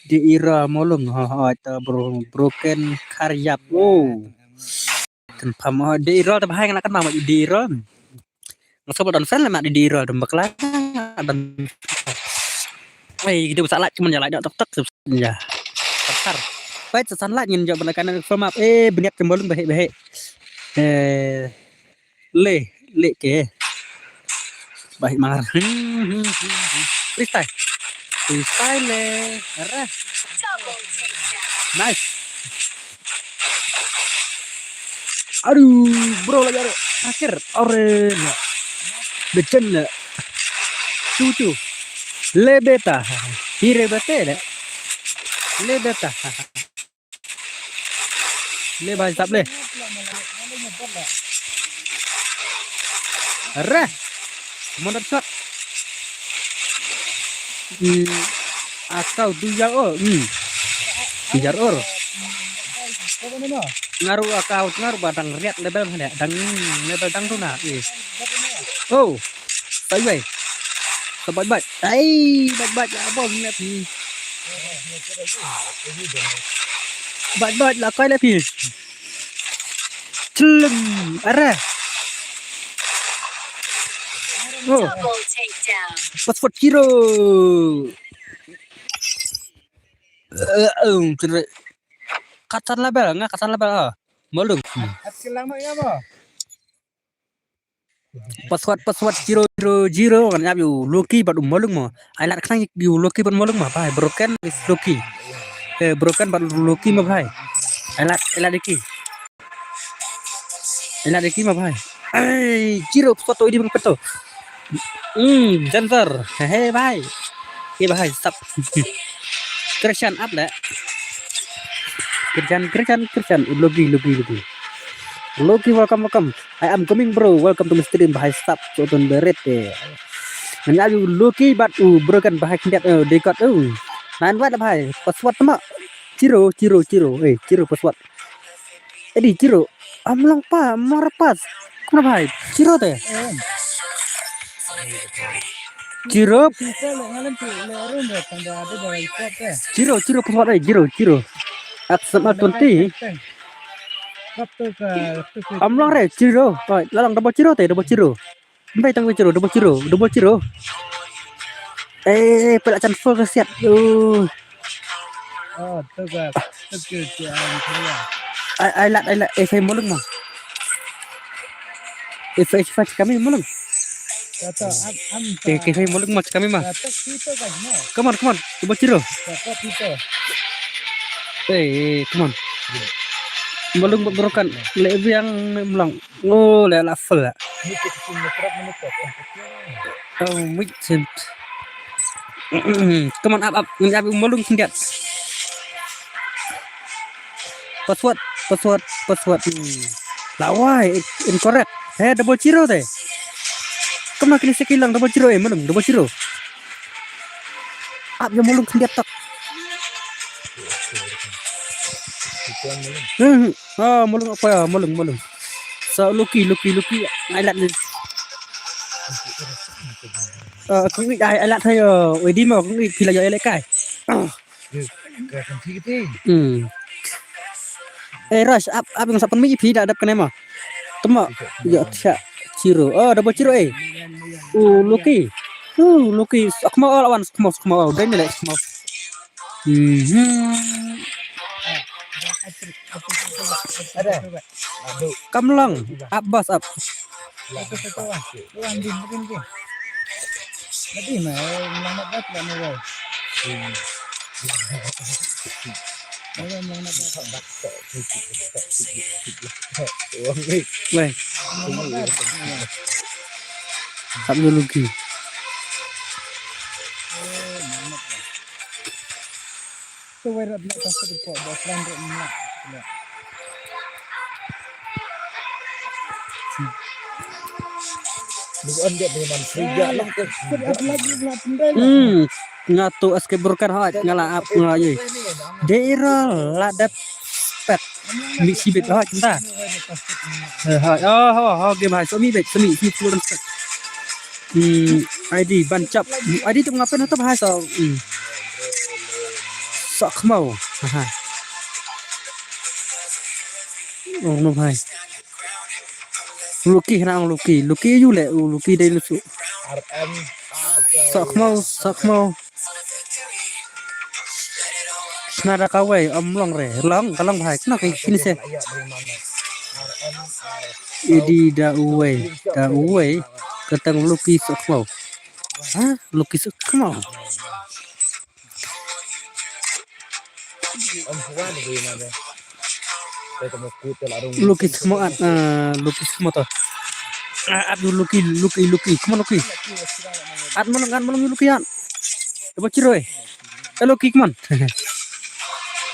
di ira molung ho ho ta bro broken karyap. Oh. Kan pam ho di ira ta bahai ngana kan mama di ira. Nga sobat don fan ma di ira don bakla. Don. Ai, kita besar lah cuman jalan tok tok ya. Besar. Baik sesan lah ngin jawab benda kanan firm up. Eh, beniat ke molung bahe bahe. Eh, le le ke. Baik mar. Freestyle. Freestyle le. Arah. Nice. Aduh, bro lagi ada. Terakhir. Ore la. Bechen la. Cucu. Le beta. Hire bete la. Le beta. Le bhai sap le. Re. Monat shot. Hmm. Akau tu ya oh. Hmm. Jar or. Ngaru akau ngaru ba dang riat level hane dang level dang tu na. Eh. Oh. Bye bye. Bye bye. Ai bye bye ya bom ne pi. Bye bye la kai le pi. Celem. Are. Oh. Double takedown. Password hero. Eh, eh, kira. Katan label, nga katan label ah. Molung. At kilang ma ya mo. Password password zero zero zero kan yap yu lucky bad u molung mo. Ai lat khnang yu lucky bad molung mo. Bhai broken is lucky. Eh broken bad lucky mo bhai. Ai lat ai lat diki. Ai lat diki mo bhai. Ai zero password to idi bang peto. Hmm, dancer. Hehe bhai. Ke bhai sap. Christian up le. Christian Christian Christian lucky lucky lucky. Lucky welcome welcome. I am coming bro. Welcome to my stream bhai sap. Soton beret eh. Ngan aju lucky bad u broken bhai khyndiat eh dekot eh. Nan wat bhai. Password tama. Zero zero zero. Eh zero password. Edi zero. Am long pa mor pas. Kumno bhai? Zero te. Zero. Zero, zero, password ai, zero, zero. Ak sama twenty. Am long re, zero. Oi, la long double zero te, double zero. Mbai tang zero, double zero, double zero. Eh, pela chan full ka siat. Uh. Oh, tu ka, tu ka, tu ka, ai, ai lat, ai lat, eh, sai mulung ma. Eh, sai, sai kami mulung. Kata, am, am, Ke, ke sai mulung ma kami ma. Kata, kita kan, no. Come on, come on, double zero. Kata, kita. Eh, come on. Mulung buat berokan, le biang mulung. Oh, la la full la. Ni ke sing ngetrap menit. Oh, wait, sim. Come on, up, up. Ngi ap mulung khyndiat. Password, password, password. Hmm. La wai, in- incorrect. He, double zero te. Come on, kini sekilang double zero eh, mulung, double zero. Ap ïa mulung khyndiat tak. Hmm. Hmm. Ah, mulung apa ya? Mulung, mulung. So, Lucky, Lucky, Lucky. Ai lat ni. Ah, kong i ai, ai lat thayo. Oi, di mo, kong i phi la ïoh ïa lehkai. Ah. Hmm. Eh, Rush, ap, ap, ngam sa pynmih phi da dep kane mo. Tama. Ya, cha, zero. Oh, double zero eh. Oh, Lucky. Oh, Lucky. Sok mo all one, sok mo, sok mo. Dai ni leh, sok mo. Mhm. Kam long, ap bas ap. Wei. Ap ïa Lucky. Hmm, nga tu escape broker hoi, nga la ap nga ye. Dei ro la dep pet. Mi si bet hoi, kynta. Eh, hoi, oh, ho, ho, game hai, so mi bet, so mi, so mi tu dang pet. Hmm, I D ban chap. I D tu ngapain tu bahasa? Hmm. Sok mau. Haha. Oh no bhai. Lucky hna ong Lucky. Lucky yu le u Lucky dei lusu. Sok mau, sok mau. Sna da kawei, am long re. Long, ka long bhai. Kena kini se. Idi da uwei, da uwei. Katang Lucky sok mau. Ha? Lucky sok mau. Lucky khmo at, ah, Lucky khmo to. Ah, at Lucky, Lucky, Lucky. Come on, Lucky. At mo ngan mo Lucky at. Ebo chiro eh. Eh, Lucky, come on.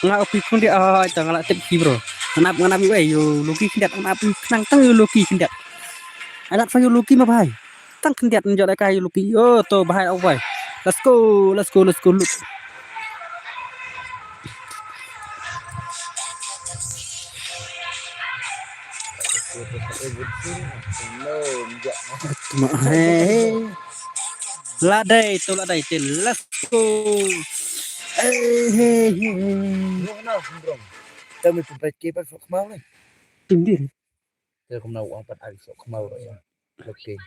Nga Lucky khmo dia, ah, ita nga la tip ki bro. Ngan ap, ngan ap yu eh, yu Lucky khyndiat, ngan ap yu khnang tang yu Lucky khyndiat. Alat fa yu Lucky ma bhai. Tang khyndiat ngan jot ka yu Lucky. Oh, to bhai, oh bhai. Let's go, let's go, let's go, look. Hey, hey. La dei, to la dei, te let's go. Hey, hey, hey. Tell me to break keeper for Khmer. Tim dir. Te kumno ong pat ai sok khmau ro ya. Okay.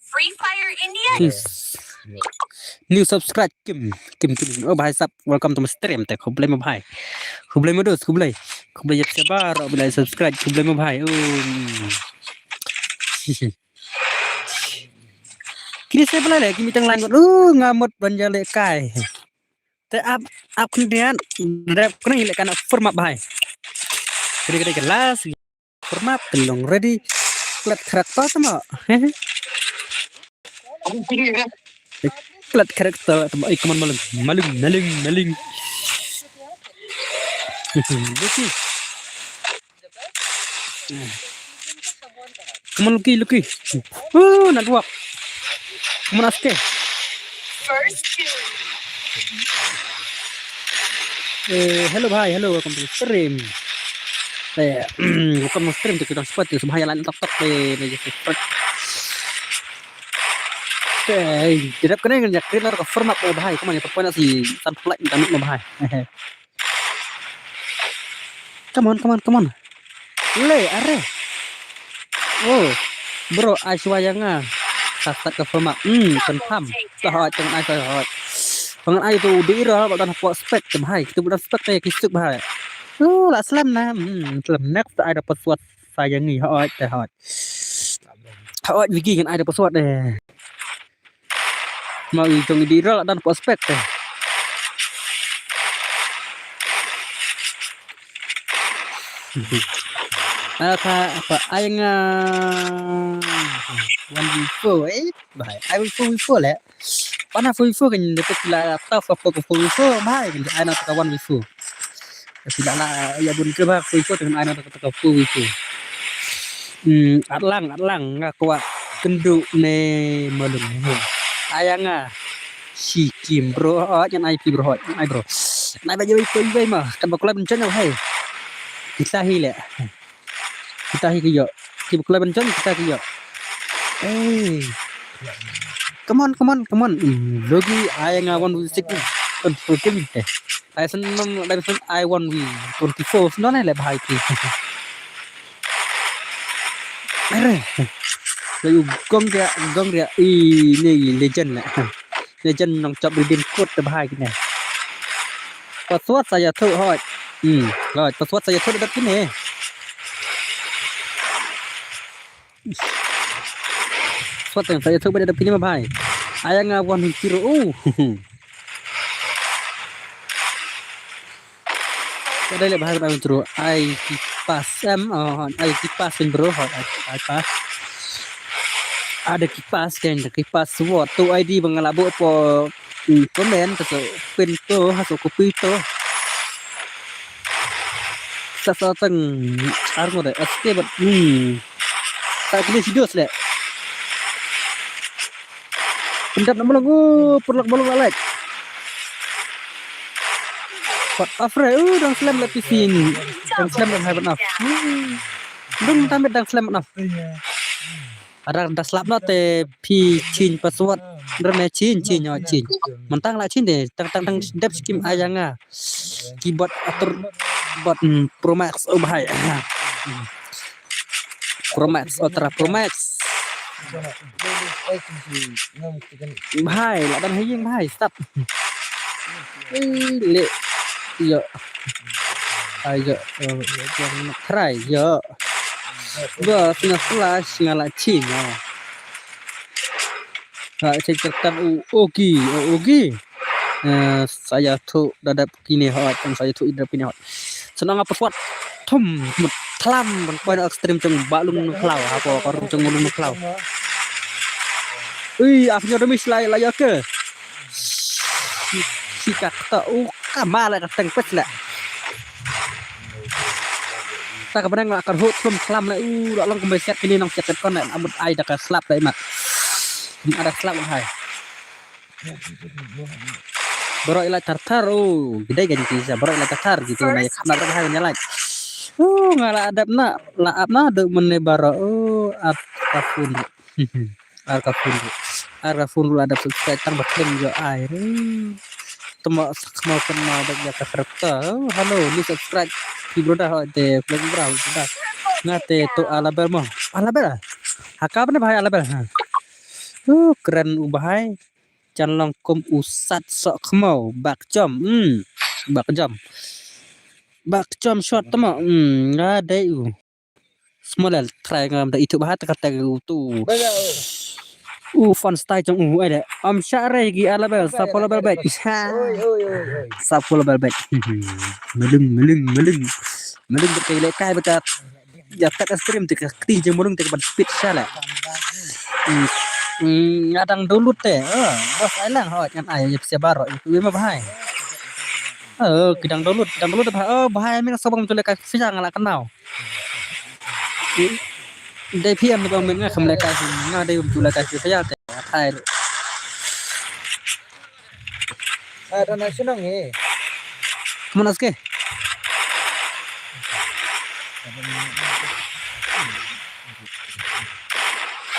Free Fire India. Yes. New subscribe Kim, Kim, Kim. Oh bhai sab, welcome to my stream te. Khublei mo bhai. Khublei mo dos, khublei. Khublei ïa phi baroh ba la subscribe. Khublei mo bhai. Um. Kini se bla le, kini tang lain. Uh, nga mut ban ïalehkai. Te ap, ap khyndiat. Rep kena ïalehkai na format bhai. Kini kini kelas. Format, te long ready. Klet character tama. Klet character tama. Eh, come on, Malung. Malung, Malung, Malung. Lucky. Come on, Lucky, Lucky. Oh, network. Come on, Aske. First kill. Eh, hello bhai, hello, welcome to the stream. Eh, welcome to the stream, to kita support, to bahaya lan tok tok, eh, ni je support. Te, te dep kane ngan ïa create na ka format, eh, bhai. Come on, ïa poi na shi san phlak, ngan ïa bahai. Come on, come on, come on. Le, are. Oh, bro, ai shuwa ïa nga. Sa start ka format. Hmm, confirm. Sa hot, jangan ai, sa hot. Jangan ai tu di ira, ba don hapoh spec te bhai. Kita ba don spec te ki suk bhai. Oh, la slem na. Hmm, slem. Next ai da password sa ïa ngi. Hot, te hot. Hot, Wiki ngan ai da password eh. Mo i jong i di ira la don hapoh spec te. Ala ka, apa, ai nga one v four, eh? Bhai, ai one v four, one v four le. Pana four v four kan dapat pila tau four v four, bhai, kan ai na ta one v four. Pila la, ïa bun ke bha four v four, kan ai na ta four v four. Hmm, at lang, at lang, nga kwah kynduh ne malung. Ai nga. Shi kim bro, hot, ngan ai phi bro, hot, ngan ai bro. Ngan ai ba joi phi bai ma, kan ba kulai ban chen hai. Kita hi le. Kita hi ki yo. Ki ba kulai ban chen kita ki yo. Hey. Come on, come on, come on. Hmm, logi ai nga one v six. Kan pro kim te. Ai san non, ai san ai one v twenty-four. Non ai le bhai ki. Are. Layu gong dia, gong dia. I ni legend la. Legend nong chop redeem code te bhai kine. Password sa ïathuh hoi. Hmm, hoi, password sa ïathuh da dep kine. Password sa ïathuh ba da dep kine ma bhai. Ai nga one zero. Oh. Ka dei le bhai ban intro. Ai ki pass em, oh, ai ki pass kan bro, oh, ai, ai pass. Ada ki pass kan, ki pass what? Tu I D bang la bo po, hmm, comment, tu so pin tu, ha so copy tu. Sa sa tang ar ngode, aske bat, hmm. Tak kini sidos le. Pendap nak bolong, oh, perlak bolong lalek. Pat afre, uh, dang slem le pisin. Dang slem dang hai pat af. Hmm. Dang tamit dang slem pat af. Arang da slap na te phi change password. Rene change, change, oh, change. Mentang la change de, tang, tang, tang, dep skim ayanga. Keyboard atur bot, hmm, Pro Max, oh, bahai. Pro Max, Ultra Pro Max. Bahai, la dang haying, bahai, stop. Eh, le, yo. Ayo, eh, jangan try, yo. Ba, sina flash, ngala chin, yo. Ha, chin kertan u, ogi, u, ogi. Eh, sa ïathuh da dep kine hot, kan sa ïathuh da dep kine hot. Sa nang apa kuat. Thum, mut, thlam, ban poi na extreme jong ba lung nang khlaw, hapo ka rung jong lung nang khlaw. Ui, af nyo demi slai la ïa ke. Si, si ka kata, u, ka ma la ka teng pes la. Ta ka benang la ka rhut thum thlam la, u, la long kumbai siat kine nang siat kon la, amut ai da ka slap la imat. Kum ada slap hai. Bro ila tar tar, oh, gede kan kita, bro ila tar tar gitu, nah, ya, khana bro hai, nyalai. Oh, nga la adap na, la ap na, duk mene bro, oh, ap ka phone. Ar ka phone. Ar ka phone la adap subscribe tang ba klim yo ai. Tuma sak mau kan mau dak ya ka kereta. Oh, halo, ni subscribe. Ki broda ho de, film bro, broda. Nga te to Alabel mo. Alabel. Haka bene bahai Alabel. Ha. Uh, keren u bahai. Jan long kum u sat sok khmau, bak jom, hmm, bak jom. Bak jom shot tama, hmm, nga dei u. Smolel, try ngam da itu bahat kata u tu. U fun style jong u, ai de. Am share gi Alabel, sa follow bel bek. Sa follow bel bek. Melung, melung, melung. Melung bek kai le kai bek. Ya tak stream te ka kti jeng mulung te ka ban speed sha la. Hmm, hmm, nga dang download te. Oh, bos ai lang ho ngan ai ya pisa baro itu ma bahai. Oh, ki dang download, ki dang download bahai. Oh, bahai min sa bang jule ka pisa nga la kenal. Dei P M bang min nga kam le ka nga dei jule ka pisa ya te. Hai. Ah, da na shnong eh. Come on, Aske.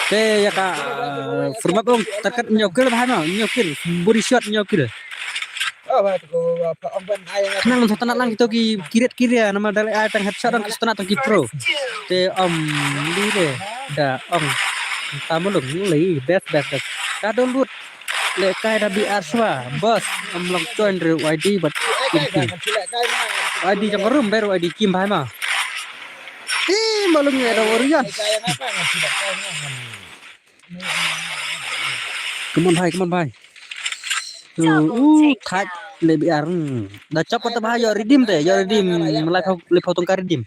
Te ïa ka, eh, format ong target hynñiew kill bha, hynñiew kill. Body shot hynñiew kill. Nang to tang lang kito ki kiret kiria namar da leh ai tang headshot dang ki stona tang ki pro. Te ym lei re da ong. Tamulung lei best best best. Ka download. Lehkai da B R shuwa boss, ym long join re Y D bad kim ki. Y D jong ka room ber Y D kim bha ma. Ih, malung ïa da Orion. Come on bhai, come on bhai. Uh, uh, thait le B R. Hmm. Da chop kata bhai, ïoh redeem te, ïoh redeem. Lai phew, lai phew tyngka redeem.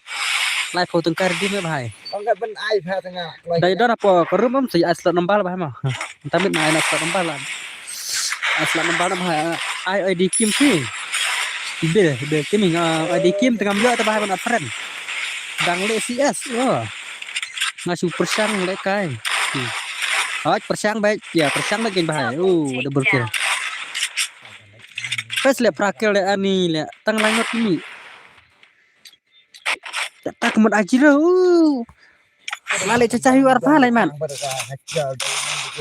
Lai phew tyngka redeem ïa bhai. Ong ka ban ai pha tanga. Da ïoh da po ka room am sa ai slot number bhai ma. Tamit na ai na slot number la. Ai slot number na bhai. Ai I D kim ki. Bil, bil kim nga I D kim tengam ïoh ta bhai ban friend. Dang le C S. Oh. Nga shu pyrshang lehkai. Hmm. Hoi pyrshang bhai. Ïa pyrshang bhai kin bhai. Oh, double kill. Pes le pra kill le ani le tang lai ngot ni. Ta ka mut aji lo. Nga leh cha cha yu arpha lai man.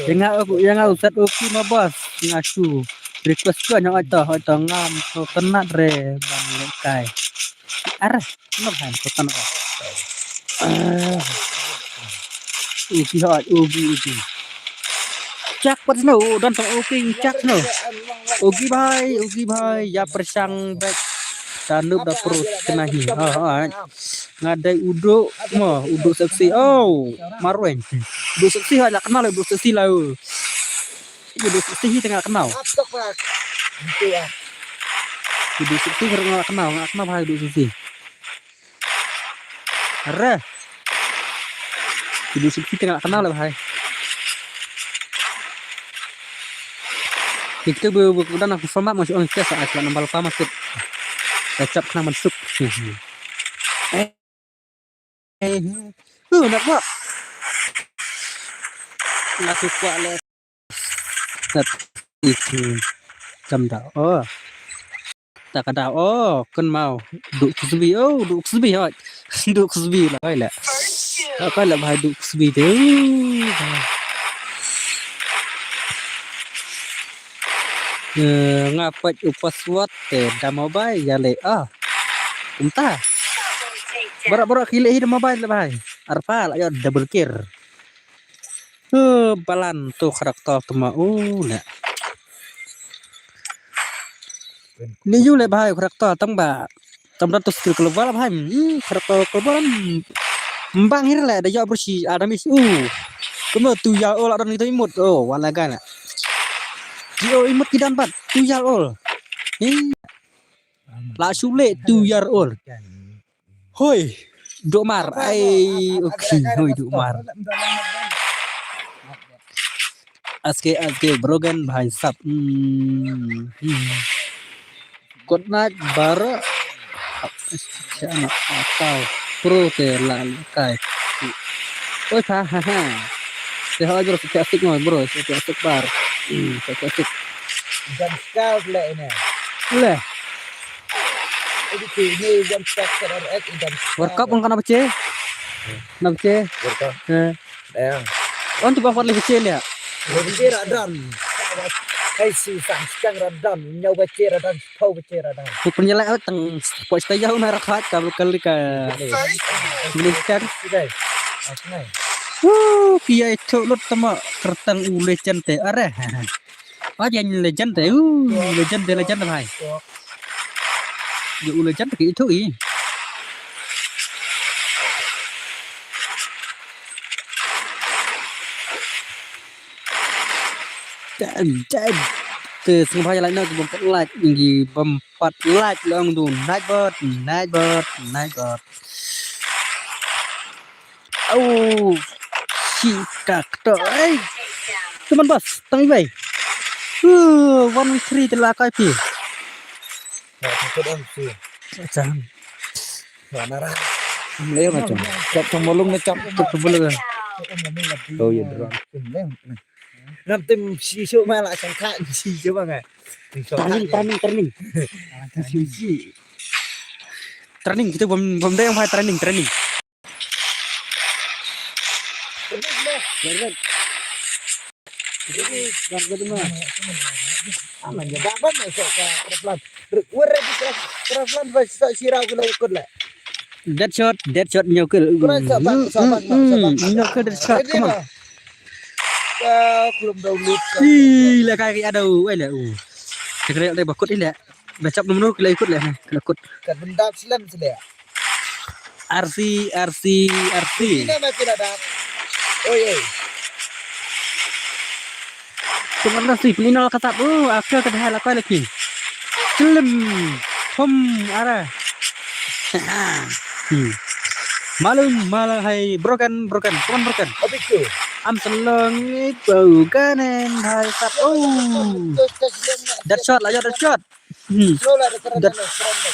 Ïa nga u, ïa nga u sat u ki ma boss. Nga shu request ko nya oi to, oi to ngam to tynat re ban lehkai. Ar, no han to tynat. Ah. U ki hoi, u ki, u ki. Chak pat snow, u don tang u ki chak snow. U ki bhai, u ki bhai, ïa pyrshang bek. Tandup da pro kena hi. Ha, ha. Nga dei u duk mo, u duk seksi. Oh, marweng. U duk seksi ha la kenal u duk seksi la. U duk seksi hi tengah kenal. U duk seksi tengah kenal, tengah kenal ha u duk seksi. Re. U duk seksi tengah kenal la bhai. Kita bu bu dan aku format masuk ong kita saat la nambal pa masuk. Kecap kena masuk. Eh. Eh. Uh, nak buat. Nak buat le. Sat itu jam dah. Oh. Tak ada. Oh, kan mau. Duk ksbi. Oh, duk ksbi hot. Duk ksbi la kai la. La kai la bhai duk ksbi de. Eh, nga pat u password te da mobile ïa le. Ah. Kumta. Barak-barak ki leh hi da mobile le bhai. Arpha la ïa double kill. Eh, balan tu karakter tu ma u le. Ni yu le bhai karakter tang ba. Tam da tu skill keluar bhai. Hmm, karakter keluar. Mbang hir le da ïa bersih ada mis. Uh. Kumno tu ïa ol ada ni tu imut. Oh, wala gana. Ki ol imut ki dan bat. Tu ïa ol. Hmm. La shu leh two year old. Hoi. Duk mar. Ai, okay. Hoi, duk mar. Aske, aske, broken bhai sab. Hmm, hmm. Good night, bar. Siapa atau pro te la kai. Oi, ha, ha, ha. Te ha, bro, siapa asik mo, bro, siapa asik bar. Hmm, siapa asik. Jam sekal le ini. Le. Ini tu, ini jam sekal RX, jam sekal. World Cup ong kana bache? Na bache? World Cup. Eh. Dang. Ong tu ba kwat le bache le. Le bache ra dang. Hai si sang sekang ra dang, nyau bache ra dang, pau bache ra dang. Ku pun nyala tang pos ta yau na rakat ka kali ka. Minister. Sidai. Asnai. Wuh, pia itu lut tama kertang u legend te. Are. Aja ni legend te. Uh, legend te, legend te bhai. Ye u legend te itu i. Te, te, te, sngewbha ïa like noh ki bym pat like, ngi bym pat like long du Nightbot, Nightbot, Nightbot. Au, shi ka kto, ei. Cuman bas, tang iwei. Uh, one three te la kai phi. Ba, takut am si. Chan. Ba, nara. Leo macam. Chop tong bolong na chop. Chop tong bolong. Oh, ya, drone. Nam tim si shu ma la sang kha si shu ma nga. Training, training, training. Si, si. Training, kita bom, bom deh yang training, training. Red, red. Jadi, red, red, red. Aman ya, dah, bang, esok ke Kraflan. Wer, red, Kraf-, Kraflan, bang, esok sirau gula ikut lah. Dead shot, dead shot, nyokil. Kurang sabar, sabar, sabar. Nyokil dead shot, come on. Bang. Ah, belum download. Ih, la kai ki adau, wei la, uh. Kita kena ada bakut ni la. Bacap nomor ki la ikut la, ki la ikut. Kat bendap silam sila. R C, R C, R C. Ini mah tidak ada. Oi, oi. Tengok nasi, pelino la katap. Oh, aka ka dahai la koi lagi. Selim. Hom, ara. Hmm. Malum, malah hai broken, broken. Come on, broken. Apa itu? Am selong itu kanen hai sat. Oh. Dead shot lah, ya, dead shot. Hmm. Slow lah, ada keran. Dead. Ada keran, ada.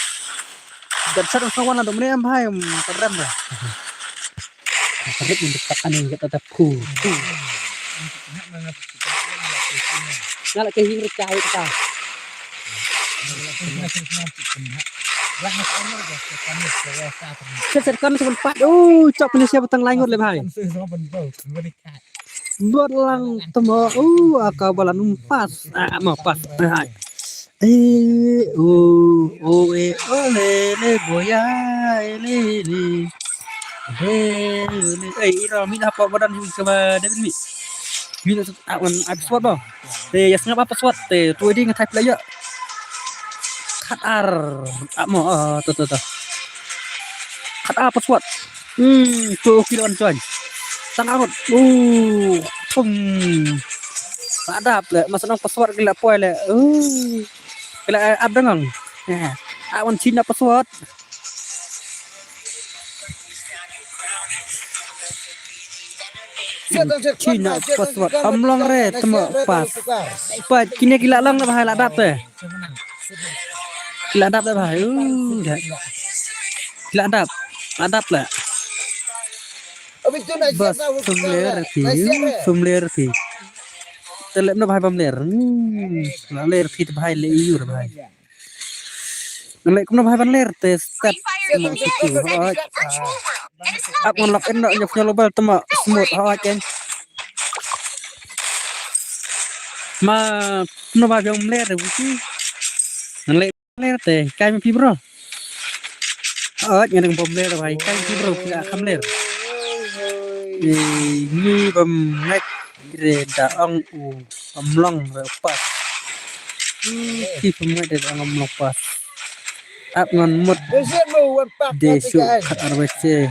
Dead shot, kawan, ada mene am hai, hmm, keran dah. Keran untuk tak aneh kita tak cool. Ngalak ke hing recah itu kah. Sa serkan sa ban pat. Oh, chok ni siapa tang lain ngot le bhai. Bot lang temo. Oh, aka balan pas. Ah, mau pas. Bhai. Eh, oh, oh, eh, oh, le, le, boya, eh, le, le. Eh, le, eh, ira, mina apa badan ni sama David ni. Mina awan apa suat ba. Te ya sngap apa suat te tu ding thai player. Khat ar. Amo, ah, to, to, to. Khat ar password. Hmm, tu kilo an join. Tang arut. Uh, thum. Adap le, masa nang password gila poi le. Uh. Gila, eh, ap dangang. Ya. Awan Cina password. China password. Am long re, temo pas. Pas, kine ki la long le bhai, la dap te. Ki la dap le bhai. Uh, da. Ki la dap. La dap le. Bas, sumler ti, sumler ti. Te lep na bhai bam ler. Hmm, la ler ti te bhai le iur bhai. Nang leh kumno bhai ban ler te step mo situ hoi. Ap ngan lok en no nyok nyolobal temo smooth hoi ken. Ma kumno bhai ban ler te buti. Nang leh ler te kai ma phi bro. Hoi ngan bom ler bhai kai ma phi bro phi ka kham ler. Ni bam ngek. Re da ong u am long re pas. Ki pynmut de da ong am long pas. Ap ngan mut. De shu khat ar wece.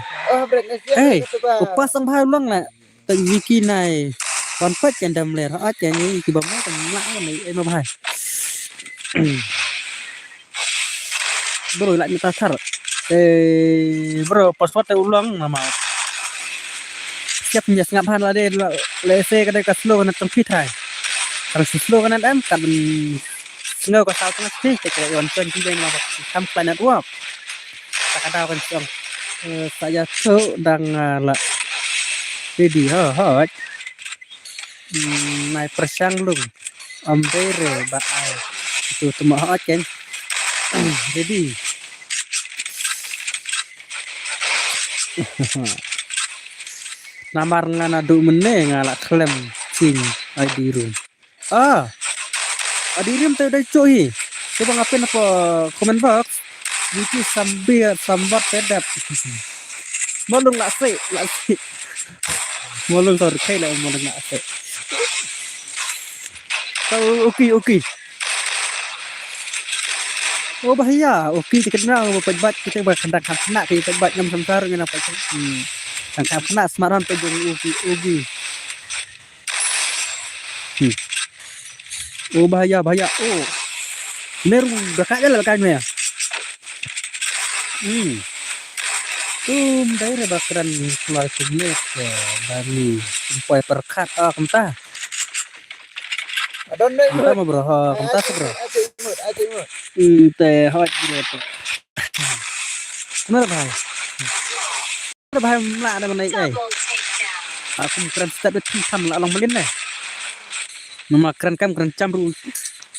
Hey, u pas ang bhai long la. Ta Vicky nai. Wan pat kan dam ler. At kan ni ki bam nai kan la nai ai ma bhai. Bro, la ni ta thar. Eh, bro, password te u long nama. Siap nyes ngap han la de la, le se ka de ka slow na tong phit hai. Kalau si slow kan em kan sngo ka sal tong phit te ka yon ton ki de nama kam plan network. Ta ka daw kan song. Eh, saya tu dang, ah, la. Ready ha ha. Hmm, nai pyrshang lung. Am dei re ba ai. Tu tu ma ha ken. Ready. Namar nga naduh mynne nga la khlem ching I D room. Ah. I D room te dei cho hi. Cuba nga pin apa comment box. Wiki sambil sambat pedap. Malung la se, la se. Malung sor kai la malung la se. Tau, okay, okay. Oh, bahaya. Okay, kita kena apa pet bat, kita bah kandang kandang kita pet bat ngam samsar ngam apa. Hmm. Kandang kandang semaran pejung okay, okay. Hmm. Oh, bahaya, bahaya. Oh. Meru dekat je lah dekat ni. Hmm. Um, daerah bakran keluar tu ni ke bani empai perkat ah kemta. Adon dai. Kemta ma bro, ha, kemta tu bro. Aje imut, aje imut. Hmm, te hot bro tu. Mana bhai? Ada bahai mla ada mana ai. Aku kren step tu tham la long malin ne. Nama kren kam kren cham ru.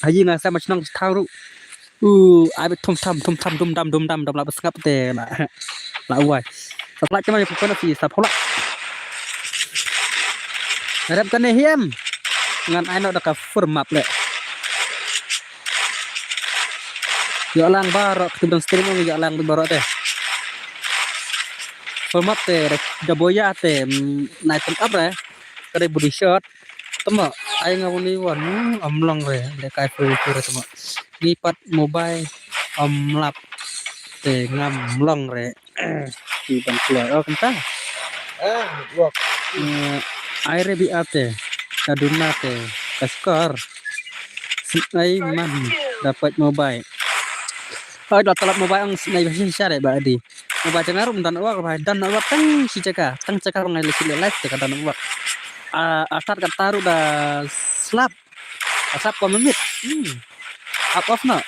Haji na sa machnong tham ru. U ai thum tham thum tham dum dam dum dam dam la bas ngap te la. La wai. Sa pla chama ku kana si sa phola. Rep kane hiam. Ngan ai noh da ka fur map le. Ïoh lang baroh, katu ba dang stream ong ïoh lang baroh te. Fur map te da, da boya te, mm, nai tang ap re. Ka dei body shot. Tama ai nga wani wan, mm, am long re, le kai fur fur tama. Ngi pat mobile am lap te ngam long re. Ki ban kloi. Oh, kumta. Ah, network. Eh, ai re bi ate. Ka duna te. Ka skor. Ai man. Dapat mobile. Ai da talap mobile ang snai ba shisha re ba di. Mobile tengah rum dan awak ba dan awak tang si jaka. Tang jaka ba ngai lesi le live te ka dan awak. Ah, asat ka taru da slap. Asap ko mimit. Hmm. Up off no.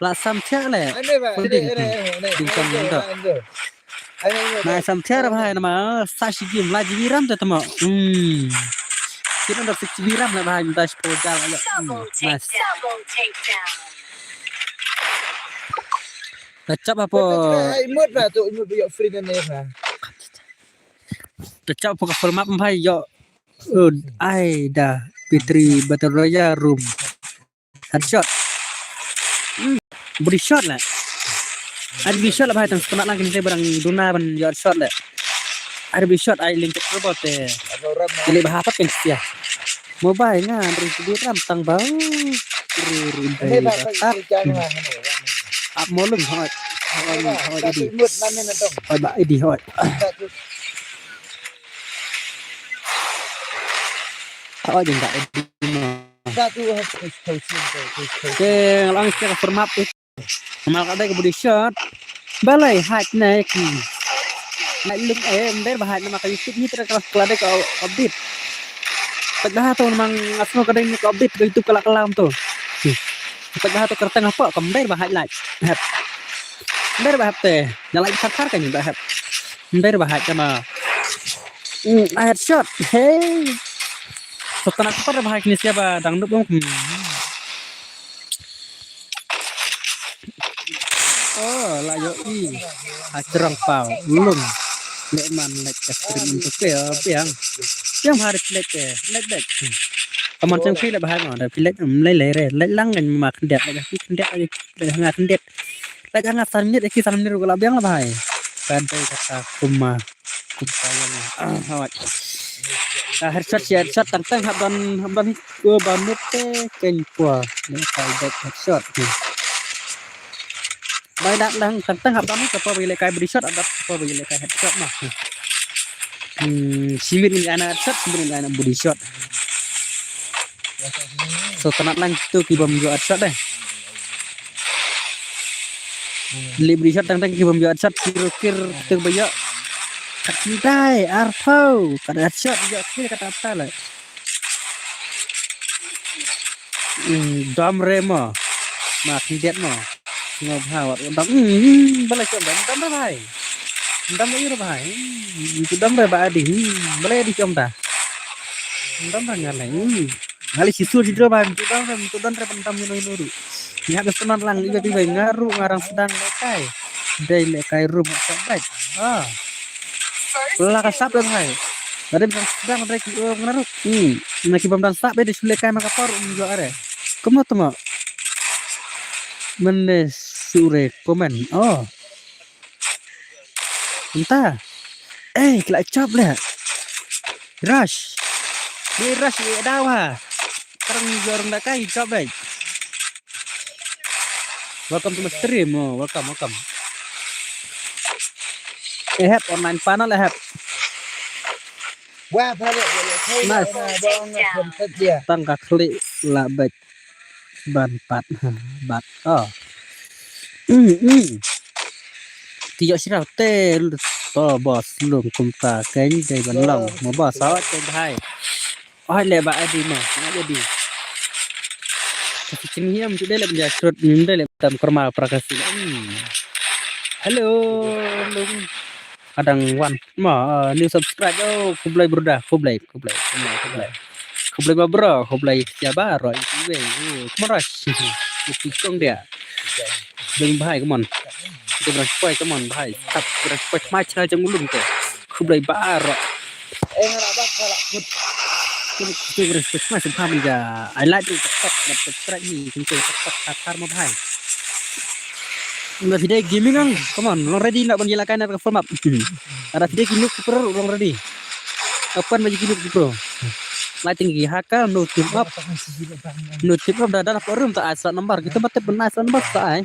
La sam thiah le. Ane ba, Full ane, ding. Ane, ane, Ding ane, sam ane, ding dok. Ane, ane, ane. Na sam thiah ra bhai nama sa shi gim la jibi ram te tamo. Hmm. Kita dah six jibi ram le bhai, minta sepuluh jal aja. Hmm. Nice. Double takedown. Kacap apa? Ai, imut ba tu, imut ba yok free kan ni ba. Kacap apa ka format bhai yok. Oh, ai dah P three Battle Royale room. Headshot. Hmm. Body shot lah. Ai body shot lah bhai, tang sekenak lang kini barang duna ban ïoh shot lah. Ai body shot ai lim petrol bot te. Kili bah apa pen sia. Mobile nga beri beri ram tang bau. Beri beri beri. Ap molum hot. Hot hot idi. Hot ba idi hot. Hot jeng tak idi. Te lang sia ka format tu. Mal ka dei ka body shot. Balei hack ne ki. Lai lum eh, mber ba hack nama ka YouTube ni tera kelas kelas dei ka update. Pek dah tu memang asno ka dei ni ka update ka YouTube kelak kelam tu. Pek dah tu kerteng apa ka mber ba hack lai. Hep. Mber ba hep te. Dah lai besar kan ni ba hep. Mber ba hack nama. Hmm, headshot. Hey. Sotana super ba hack ni siapa dang duk. Hmm. Oh, la ïohi. Ha jrong paw lum. Leh man leh ka stream untuk ke biang. Biang hari leh ke, leh leh. Kaman chang phi leh bahai ma, da phi leh, mm, leh leh re. Leh lang kan ma khyndiat leh phi khyndiat leh, leh nga khyndiat. Leh nga san minit, ki san minit ruh la biang la bahai. Kan dei kata kuma. Kumta ïa nga. Ah, hawai. Ah, headshot, headshot, tang tang hap ban, hap ban, ko ban mut te keng kwa. Leh kai dek headshot. Bai dak lang tang tang hap ban ka pa bai leh kai body shot, hap ban ka pa bai leh kai headshot mah. Hmm, simit ni ana headshot, simit ni ana body shot. So, tang lang tu ki bym ïoh headshot deh. Leh body shot tang tang ki bym ïoh headshot, kir kir tu ba ïoh. Kat dai, arphew, kat headshot ïoh kill kat ata la. Hmm, dom re mo. Ma khyndiat mo. Ngo bha wat dom. Hmm, hmm, balei chom dom, dom re bhai. Dom re ïa re bhai. Hmm, dom re ba adi. Hmm, balei adi chom ta. Dom re ngalai. Hmm. Ngalai si sur si dro bhai. Dom re, dom re ban dom ïa no ïa no ruh. Ngi hap da sdang lang iba iba nga ruh nga dang sdang leh kai. Dei leh kai room hok sap bek. Ah. La ka sap dang hai. Dei dang sdang dei ki, oh, nga ruh. Hmm. Na ki bym dang sap dei shu leh kai ma ka por um jok are. Kumno tama. Mende sure comment. Oh. Ynta. Eh, ki la chop leh. Rush. Ni rush ïa daw ha. Karang jorong da kai chop leh. Welcome to my stream. Oh, welcome, welcome. Eh, hep online panel eh, hep. Wah, balik, balik. Nice. Tang ka klik la bek. Ban pat, ha, bat. Oh. Mm, mm. Ti ïoh sirau te to boss lum kumta keng dei ban long. Mo boss awat keng hai. Ai le ba adi ma, ai adi. Kasi kini hiam tu dei le benda srut, ni dei le tam kerma prakasi. Hmm. Hello. Hello. Adang wan ma, uh, new subscribe. Oh, khublei brother, khublei, khublei, khublei, khublei. Khublei ma bro, khublei siapa ro itu be. Oh, kemaras. Itu kong dia. Beng bahai, come on. Kita berang support, come on, bahai. Tap berang support, mai channel jang ulun ke. Khublei baroh. Khublei shibun, khublei shibun, khublei shibun. Ai like, subscribe, subscribe hi, khublei shibun, subscribe, subscribe, ma bhai. Ba phi dei gaming ang, come on, long ready lah ban ïalehkai na ka format. Lada phi dei ki noob ki pro, long ready. Open ba ki noob ki pro. Lighting ki hacker, no team up. No team up da da por room ta ai slot number. Kita ba tep ban ai slot number ta ai.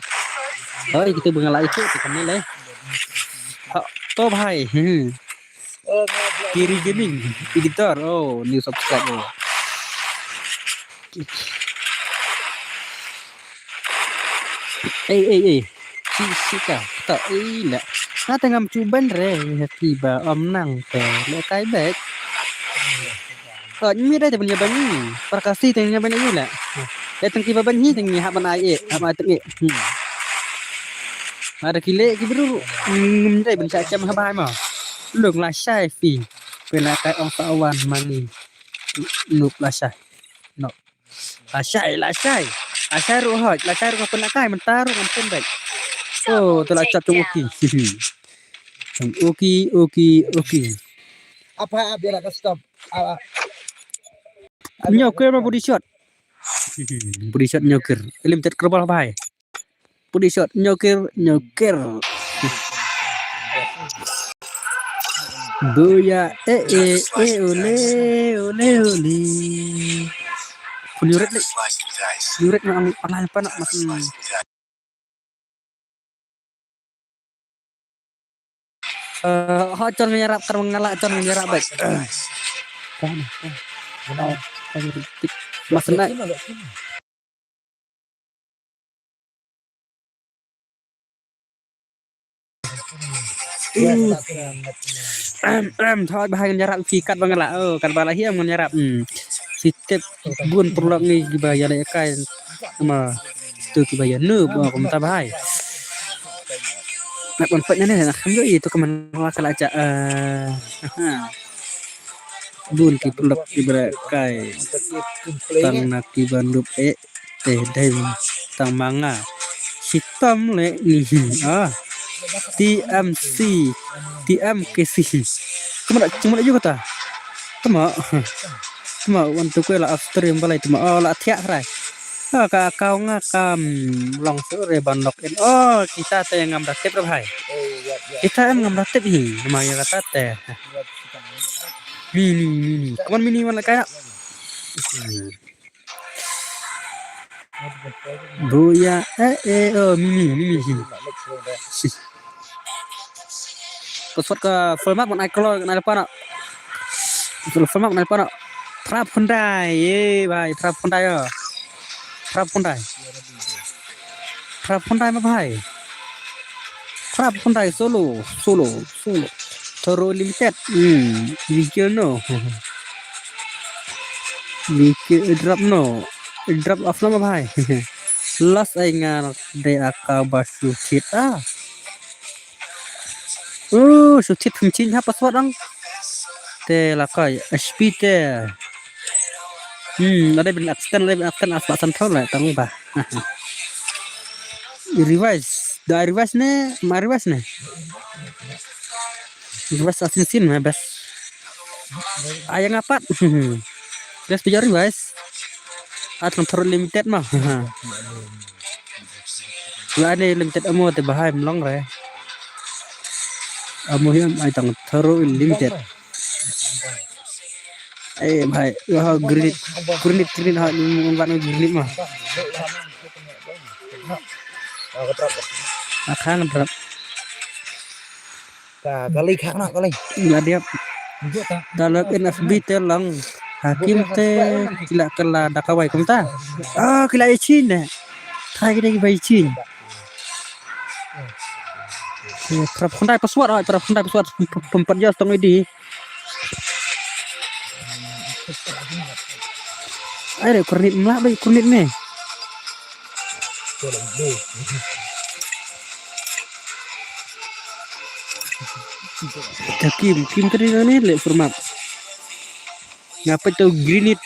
Oi, kita ba nga la itu, kita ni le. Ha, to bhai. Hmm. Kiri Gaming, editor, oh, new subscriber. Ei, ei, ei. Shi, shi ka. Ta, ei, la. Na te ngam chuban re, ki ba om nang te. Le kai bek. Ka mi dai te ban ïa ban ni. Para Khasi te ïa ban ni la. Te tang ki ba ban hi te ngi ha ban ai e, ha ban ai te ngi. Hmm. Ada ki le ki bru. Ngam dai ban cha cham ha bai ma. Lung la shai fi. Pynlehkai ong sa wan ma ngi. Noob la shai. No. La shai, la shai. La shai ruh hoi, la shai ruh pynlehkai, mynta ruh ngam pyn bek. Oh, tu la chap chung Uki. Chung Uki, Uki, Uki. Apa, apa, dia nak stop. Apa? Nyo kir ma body shot. Body shot nyo kir. Limited kerbal bhai. Body shot nyo kir, nyo kir. Buya, eh, eh, eh, ole, ole, ole. Pun yuret ni. Yuret na ang online pa nak mas. Eh, ho chon ngan ïarap, kar ngan la chon ngan ïarap bek. Mas na. Em, em, thoi bha ngan ïarap phi kat ba nga la. Oh, kat ba la hi em ngan ïarap. Hmm. Phi tip bun paralok ngi kiba ïalehkai. Ma tu kiba ïa noob, oh, kumta bha. Nak ban peit ne ne, nak kham ïohi tu ka man la ka la cha. Eh, aha. Bun ki paralok kiba ïalehkai. Tang na kiba noob eh. Te dei tang ma nga. Shitom le ni. Ah. T M C. T M K C. Kumno, kumno ju kata? Tama. Tama wan tu kue la upstream balai tama. Oh, la thiah rai. Ah, ka account nga kam long su re ban log in. Oh, kita te ngam da tip re bhai. Kita em ngam da tip hi. Ma ïa kata te. Mini, mini. Come on, mini, wan la kaya. Buya, eh, eh, oh, mini, mini. Password ka full mark ban ai kloi, ban ai lepa na. Full mark ban ai lepa na. Prap Hyundai, eh, bhai, Prap Hyundai, oh. Prap Hyundai. Prap Hyundai ma bhai. Prap Hyundai solo, solo, solo. Toro Limited. Hmm, vehicle no. Vehicle drop no. Drop off no ma bhai. Lost ai nga dei aka ba shu thit ah. Oh, shu thit phim chin ha password ang. Te la kai H P te. Hmm, ada bin abstain, ada bin abstain as ba san thau la tang ba. Revise. Da revise ne, ma revise ne. Revise asin sin ma best. Ayang apat. Best pijak revise. At nang terus limited ma. La ne limited amo te bahai mlong re. Amo hiam ai tang terus limited. Eh, bhai, wah, grenade, grenade, grenade, ha, ni mun ban grenade ma. Akan berap. Ka kali khak na kali. Ila diap. Dalok N F B te long. Hakim te kila kala dakawai kumta. Ah, kila ichin ne. Thai kida kiba ichin. Prap Hyundai password, ah, Prap Hyundai password. Pempat jas tong idi. Ai re, kurnit mla bai kurnit me. Kim, kim tadi ni le format. Ngapa tu grenade?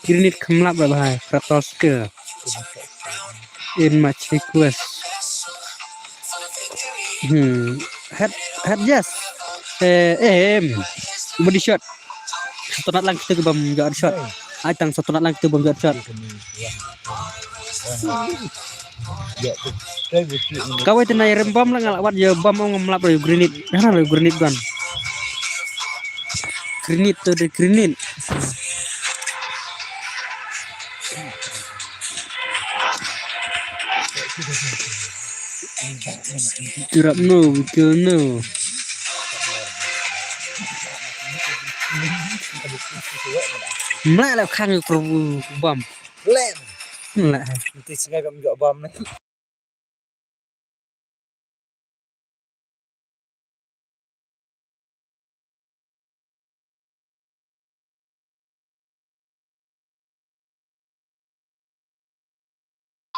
Grenade kham lap ba bhai, Kratos ke. In match request. Hmm. Head, head yes. Eh, eh, em. Body shot. Sawtynnat lang kita ki bym ïoh shot. Ai tang sawtynnat lang kita bym ïoh shot. Kawei te na ïa rem bom la nga la wad ïa bom ong ngam lap ïa grenade. Hana ïa grenade gun. Grenade to de grenade. Tirap no, kill no. Mlak la khang ïa bom. Lem. Mlak. Nanti sengaja kami juga bom ni.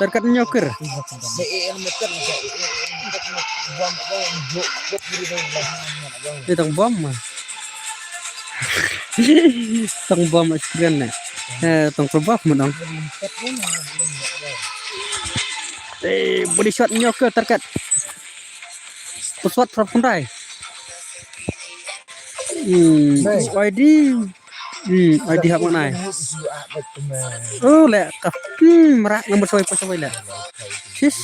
Tarkat nyoker. Ita tang bom ma. Tang bom experience ne. Eh, tang probab ma dong. Eh, body shot nyoker tarkat. Pesawat from Hyundai. Hmm, I D. Hmm, I D hap ngai. Oh, le ka. Hmm, merak ngam bersoi pasoi le. Sis.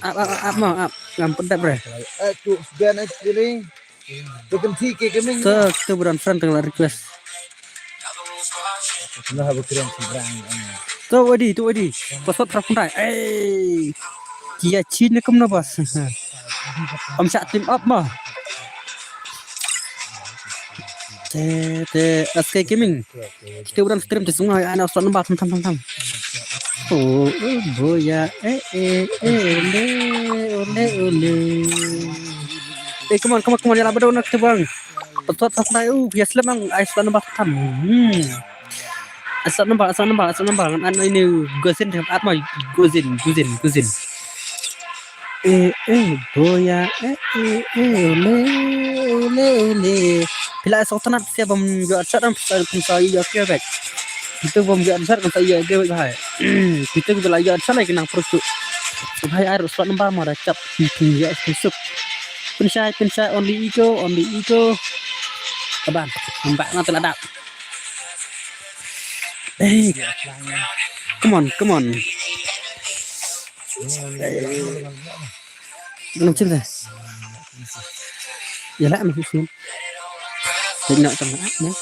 Ap, ap, ap, ap, ap. Ngam pedap bre. Eh, tu, segan eh, sini. Tu kan ti ke keming. Tu, tu buran friend tengah request. Lah, ba kren seberang. Tu wadi, tu wadi. Pasot rap kundai. Eh. Kia chin ne kum na bas. Am syak team up ma. Te, te, S K Gaming. Kita udah stream di sungai, anak slot nembak, tam, tam, tam, tam. Oh, oh, boya, eh, eh, eh, ole, ole, ole. Eh, come on, come on, come on, ya lah, bedo nak kita bang. Pesawat sampai, uh, biasa lah bang, ai slot nembak, tam. Hmm. Ai slot nembak, ai slot nembak, ai slot nembak. An ini gozin, at mai, gozin, gozin, gozin. Eh, eh, boya, eh, eh, eh, ole, ole, ole. Phi la sawtynnat sia bym ïoh shot am, phi sa ïoh kill back. Kita bym ïoh shot, kita ïoh kill back bhai. Kita ki la ïoh shot lai ki nang pyrshah. Bhai ai slot nembak ma da chap. Phi ïoh pyrshah. Pynshai, pynshai, only ego, only ego. Kaban, nembak na telah dap. Eh, come on, come on. Nang chin deh. Ya lah, mesti chin. Tengok tengok, eh.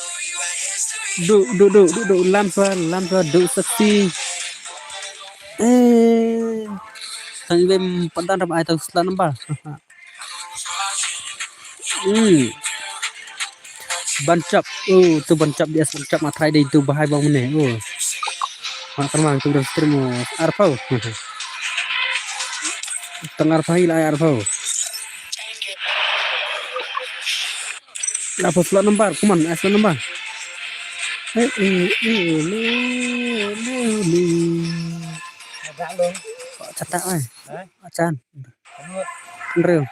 Du, du, du, du, du, lam swa, lam swa, du seksi. Eh. Tang iwem padan rap ai tang slot nembak. Hmm. Ban chap. Oh, tu ban chap dia ban chap ma trai dei tu bahai bang mene. Oh. Ma termang tu dah stream oh. Arpau. Tang arpau ila arpau. Arpau slot nembak, come on, ai slot nembak. Eh, eh, eh, le, le, le. Agak long. Cetak ai. Hah? Acan. Rêu.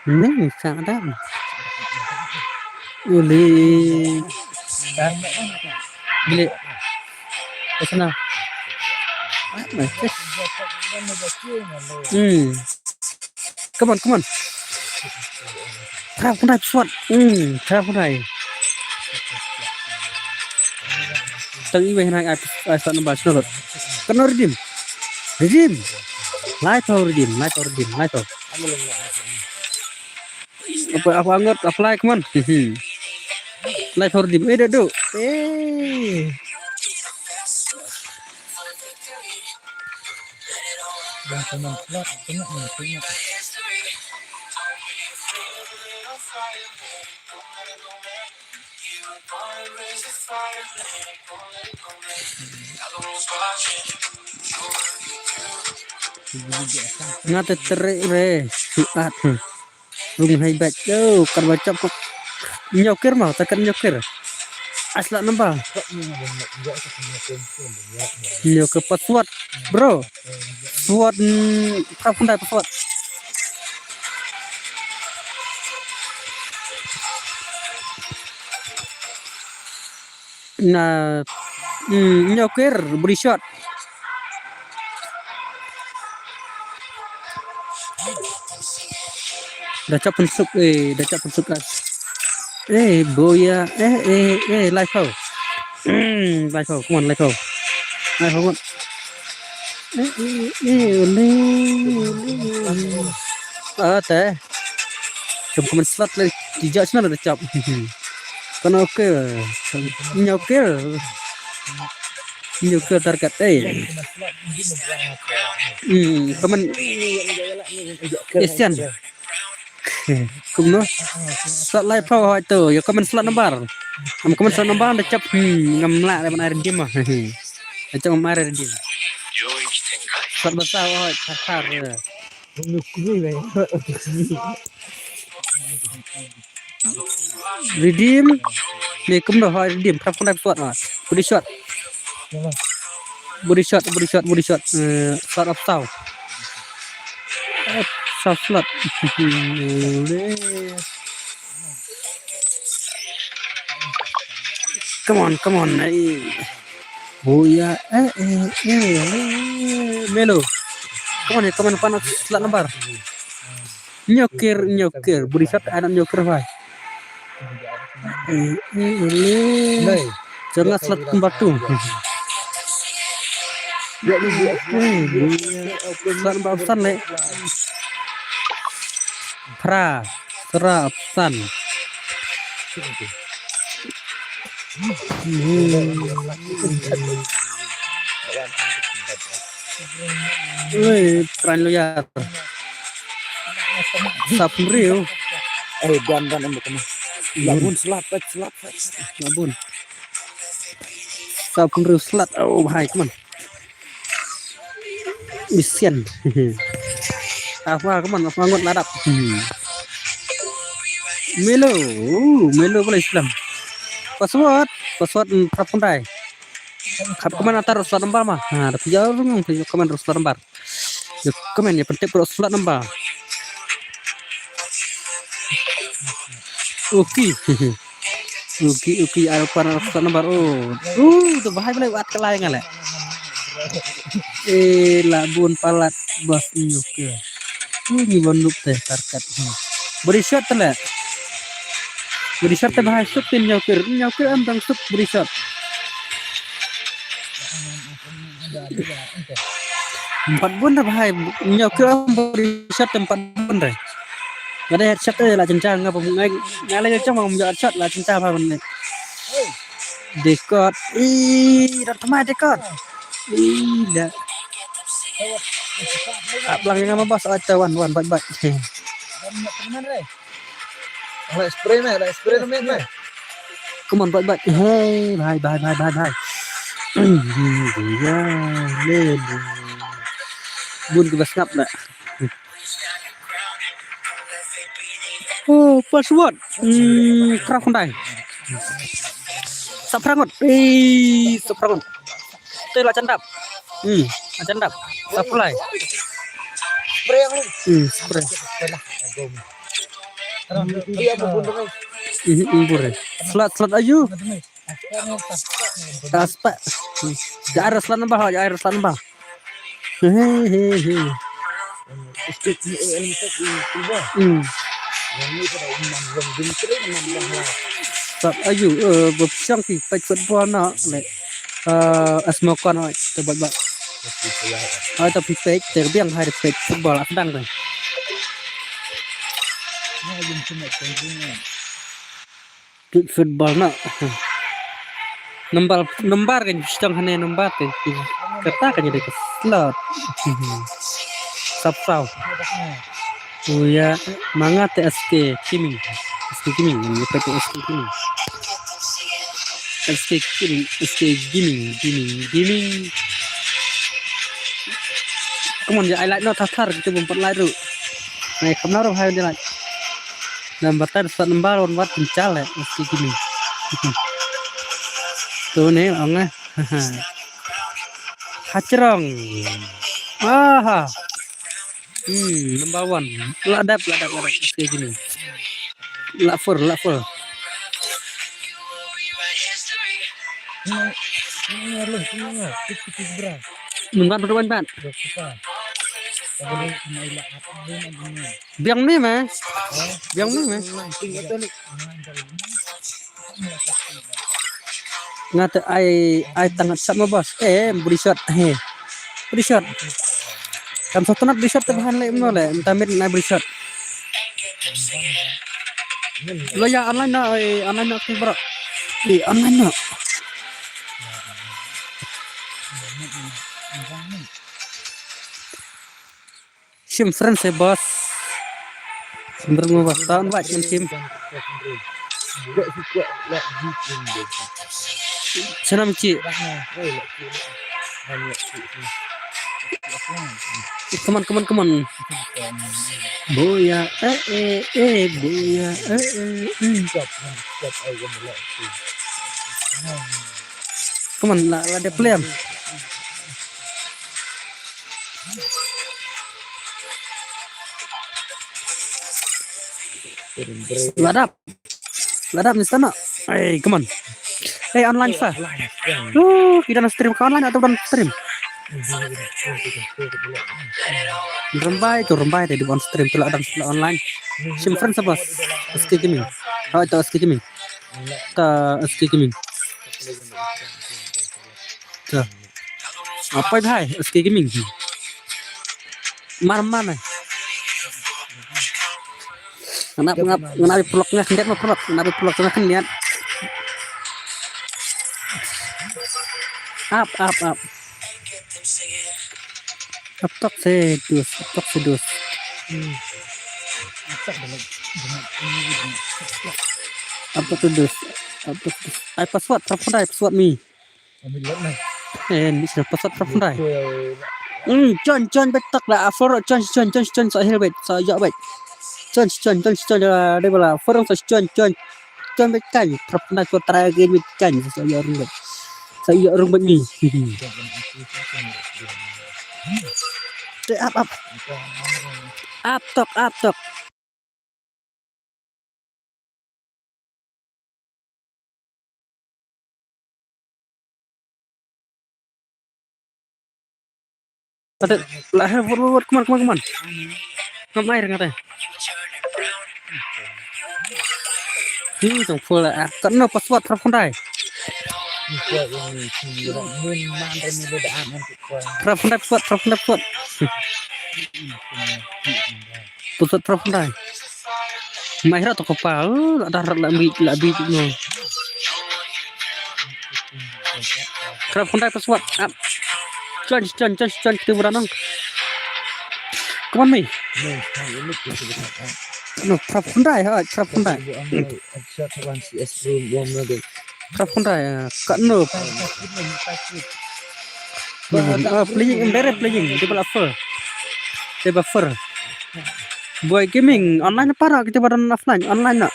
Ning sa da. Uli. Bili. Kesana. Hmm. Come on, come on. Trap kundai pesawat. Hmm, trap kundai. Tang iwei hanai ai, ai slot nembak snow. Kena redeem. Redeem. Lai tau redeem, lai tau redeem, lai tau. Apa, apa angot, apply, come on. Lai tau redeem. Eh, dah duk. Eh. Dah, come on, slot. Tengok ni, tengok. Nga te trei re, suat. Rung hai bat. Yo, kan ba chap ko. Nyoker ma, tekan nyoker. Ai slot nembak. Nyoker pesawat, bro. Pesawat, mm, trap kundai pesawat. Na, mm, nyoker, body shot. Dah chap pensuk, eh, dah chap pensuk, guys. Eh, boya. Eh, eh, eh, lai phaw. Hmm, lai phaw, come on, lai phaw. Lai phaw, come on. Eh, eh, eh, ole, ole. Ah, te. Kum kum slot le, tijak sna da chap. Kan okay. Nyoker. Nyoker target, eh. Hmm, kaman Asian. Kumno? Slot lai phaw hoi to, ïa kaman slot number. Ngam kaman slot number da chap, hmm, ngam lah da ban ai redeem ma. Da chap ngam ai redeem. Slot ba saw hoi, thar thar. Redeem. Ni kumno hoi redeem. Prap khyndai slot ma. Body shot. Body shot, body shot, body shot. Eh, slot of saw. Saw slot. Come on, come on. Ai. Oh ya, eh, eh, eh, eh, Melo. Come on, come on, pan slot number. Nyoker, nyoker. Body shot, anak nyoker, bhai. Eh, eh, eh. Jangan slot number two. Eh, slot number option le. Phra, phra option. Oi, kren lu ya. Sap riu. Eh, dan dan em kena. Labun slot, slot. Labun. Sap riu slot. Oh, bhai, come on. Misian. Apa, come on, apa ngot ladap. Hmm. Melo, uh, Melo boleh Islam. Password, password, hmm, prap khyndai. Khap kaman atar slot number ma. Ha, da phi ïa rung, phi ïa kaman slot number. Ïa kaman ïa pyntip slot number. Okay. Okay, okay, ar pan slot number. Oh. Uh, to bhai boleh wat kalai ngale. Eh, la bun palat bas nyoker. Uh, ni ban nup te target. Hmm. Body shot te le. Body shot te bhai suk tin nyoker. Nyoker am dang suk body shot. Empat bun dah bhai. Nyoker am body shot te empat bun dah. Ngada headshot te la chencha nga pun ngai ngai la chencha ma headshot la chencha bhai bun ni. Dekot. Ih, dah thamai dekot. Ih, dah. Ap lang yang ama bas aja wan wan baik baik. Lah spray meh, lah spray meh meh. Come on, bye bye. Hey, bye bye bye bye bye. Ya, le. Bun ke bas ngap dah. Oh, password. Hmm, prap khyndai. Sap phra ngut. Eh, sap phra ngut. Te la chandap. Hmm, la chandap. Supply. Spray yang lu. Hmm, spray. Hmm, hmm, bure. Slot, slot ayu. Aspa. Hmm. Ja ai slot number, ja ai slot number. He, he, he. Hmm. Sap ayu, eh, ba psiang ki peit football na le. Eh, asmo kon oi te bak bak. Oi te phi peit te biang hai peit football ak dang te. Peit football na. Number number kan psiang hane number te. Kata kan jadi ke slot. Sap saw. Uya manga te S K Gaming. S K Gaming, yang lepas tu S K Gaming. S K Gaming, S K Gaming, Gaming, Gaming. Come on, ya, I like no thar thar kita bumpat like ru. Nai kamna ru hai dia like. Number ten, slot number one, wat pencal ya, S K Gaming. Tu ni, ong eh. Hachrong. Aha. Hmm, number one. La dep, la dep, la dep. Kayak gini. La four, la four. Nungkan tu ban ban. Biang ni meh. Biang ni meh. Nga te ai, ai tang shot mo boss. Eh, body shot. He. Body shot. Kam sot na body shot te bahan le mo le. Mynta mid na body shot. Lo ya online na, eh, online na active bro. Eh, online na. Shim friend se boss. Shim friend mo boss. Taun ba shim shim. Sanam chi. Come on, come on, come on. Boya, eh, eh, eh, boya, eh, eh, eh. Come on, la, la de play. Ladap. Ladap ni sana. Hey, come on. Hey, online sa. Uh, kita na stream ka online atau on stream? Rembai tu, rembai tadi on stream tu la dan online. Sim friend sa boss. S K Gaming. Oh, itu S K Gaming. Ta S K Gaming. Ta. Apa itu hai? S K Gaming. Mar mar. Ngap ngap ngap vlog ngap ngap vlog ngap ngap. Up up up. Up tok sedus, up tok sedus. Up tok sedus. Up tok sedus. Ai password, password, password mi. Eh, ni sila password prap ndai. Hmm, chon chon betok la for chon chon chon chon sa hil bet sa ya bet. Chon chon chon chon la de bala for sa chon chon. Chon bet kan prap ndai ko try again bet kan sa ya rung bet. Sa ya rung bet ni. Te up up. Up tok, up tok. Ate, la he, wot, wot, wot, come on, come on, come on. Ngam ai rang ate. Hi, tong full la, ah, kan no password prap khandai. Prap khandai password, prap khandai password. Password prap khandai. Mai hra to ko pa, uh, la dar la mi, la bi no. Prap khandai password. Up. Chon, chon, chon, chon, kita beranang. Come on, mi. No, prap khandai, ha, prap khandai. Prap khandai, ah, ka no. Hmm, ah, playing, em, dere playing, dia bala offer. Dia buffer. Boy Gaming, online para kita pada offline, online na.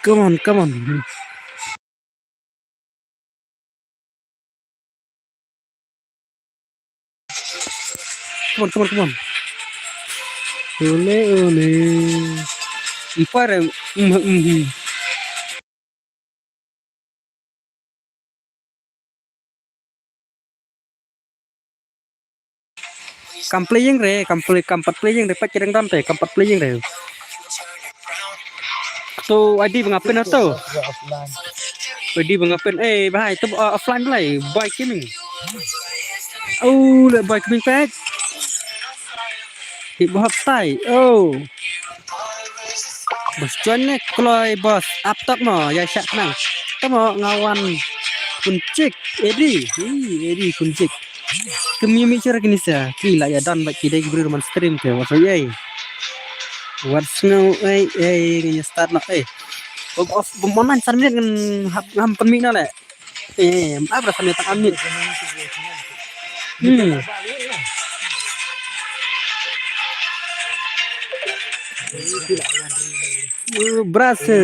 Come on, come on. Come on, come on, come on. Ole, ole. Empire, mm, mm, mm. Kam playing re, kam play, kam pat playing re, pat kireng dam te, kam pat playing re. To I D ba nga pin ato. I D ba nga pin, eh, bahai, to, uh, offline lai, Boy Gaming. Oh, le Boy Gaming pat. Hip hop tai, oh. Bos John ne kloi bos, ap tok mo, ya shak nang. Tamo ngawan kun chik, Edi, hi, Edi kun chik. Kemie mi chara kini sa, ki la ya dan ba ki dei ki bru man stream te, wat so yei. Wat snow, ei, ei, ngi start na, ei. Bom off, bom online san minit ngan hap, ngam pen mi na le. Eh, apa rasanya tak amit? Hmm. Uh, berasa.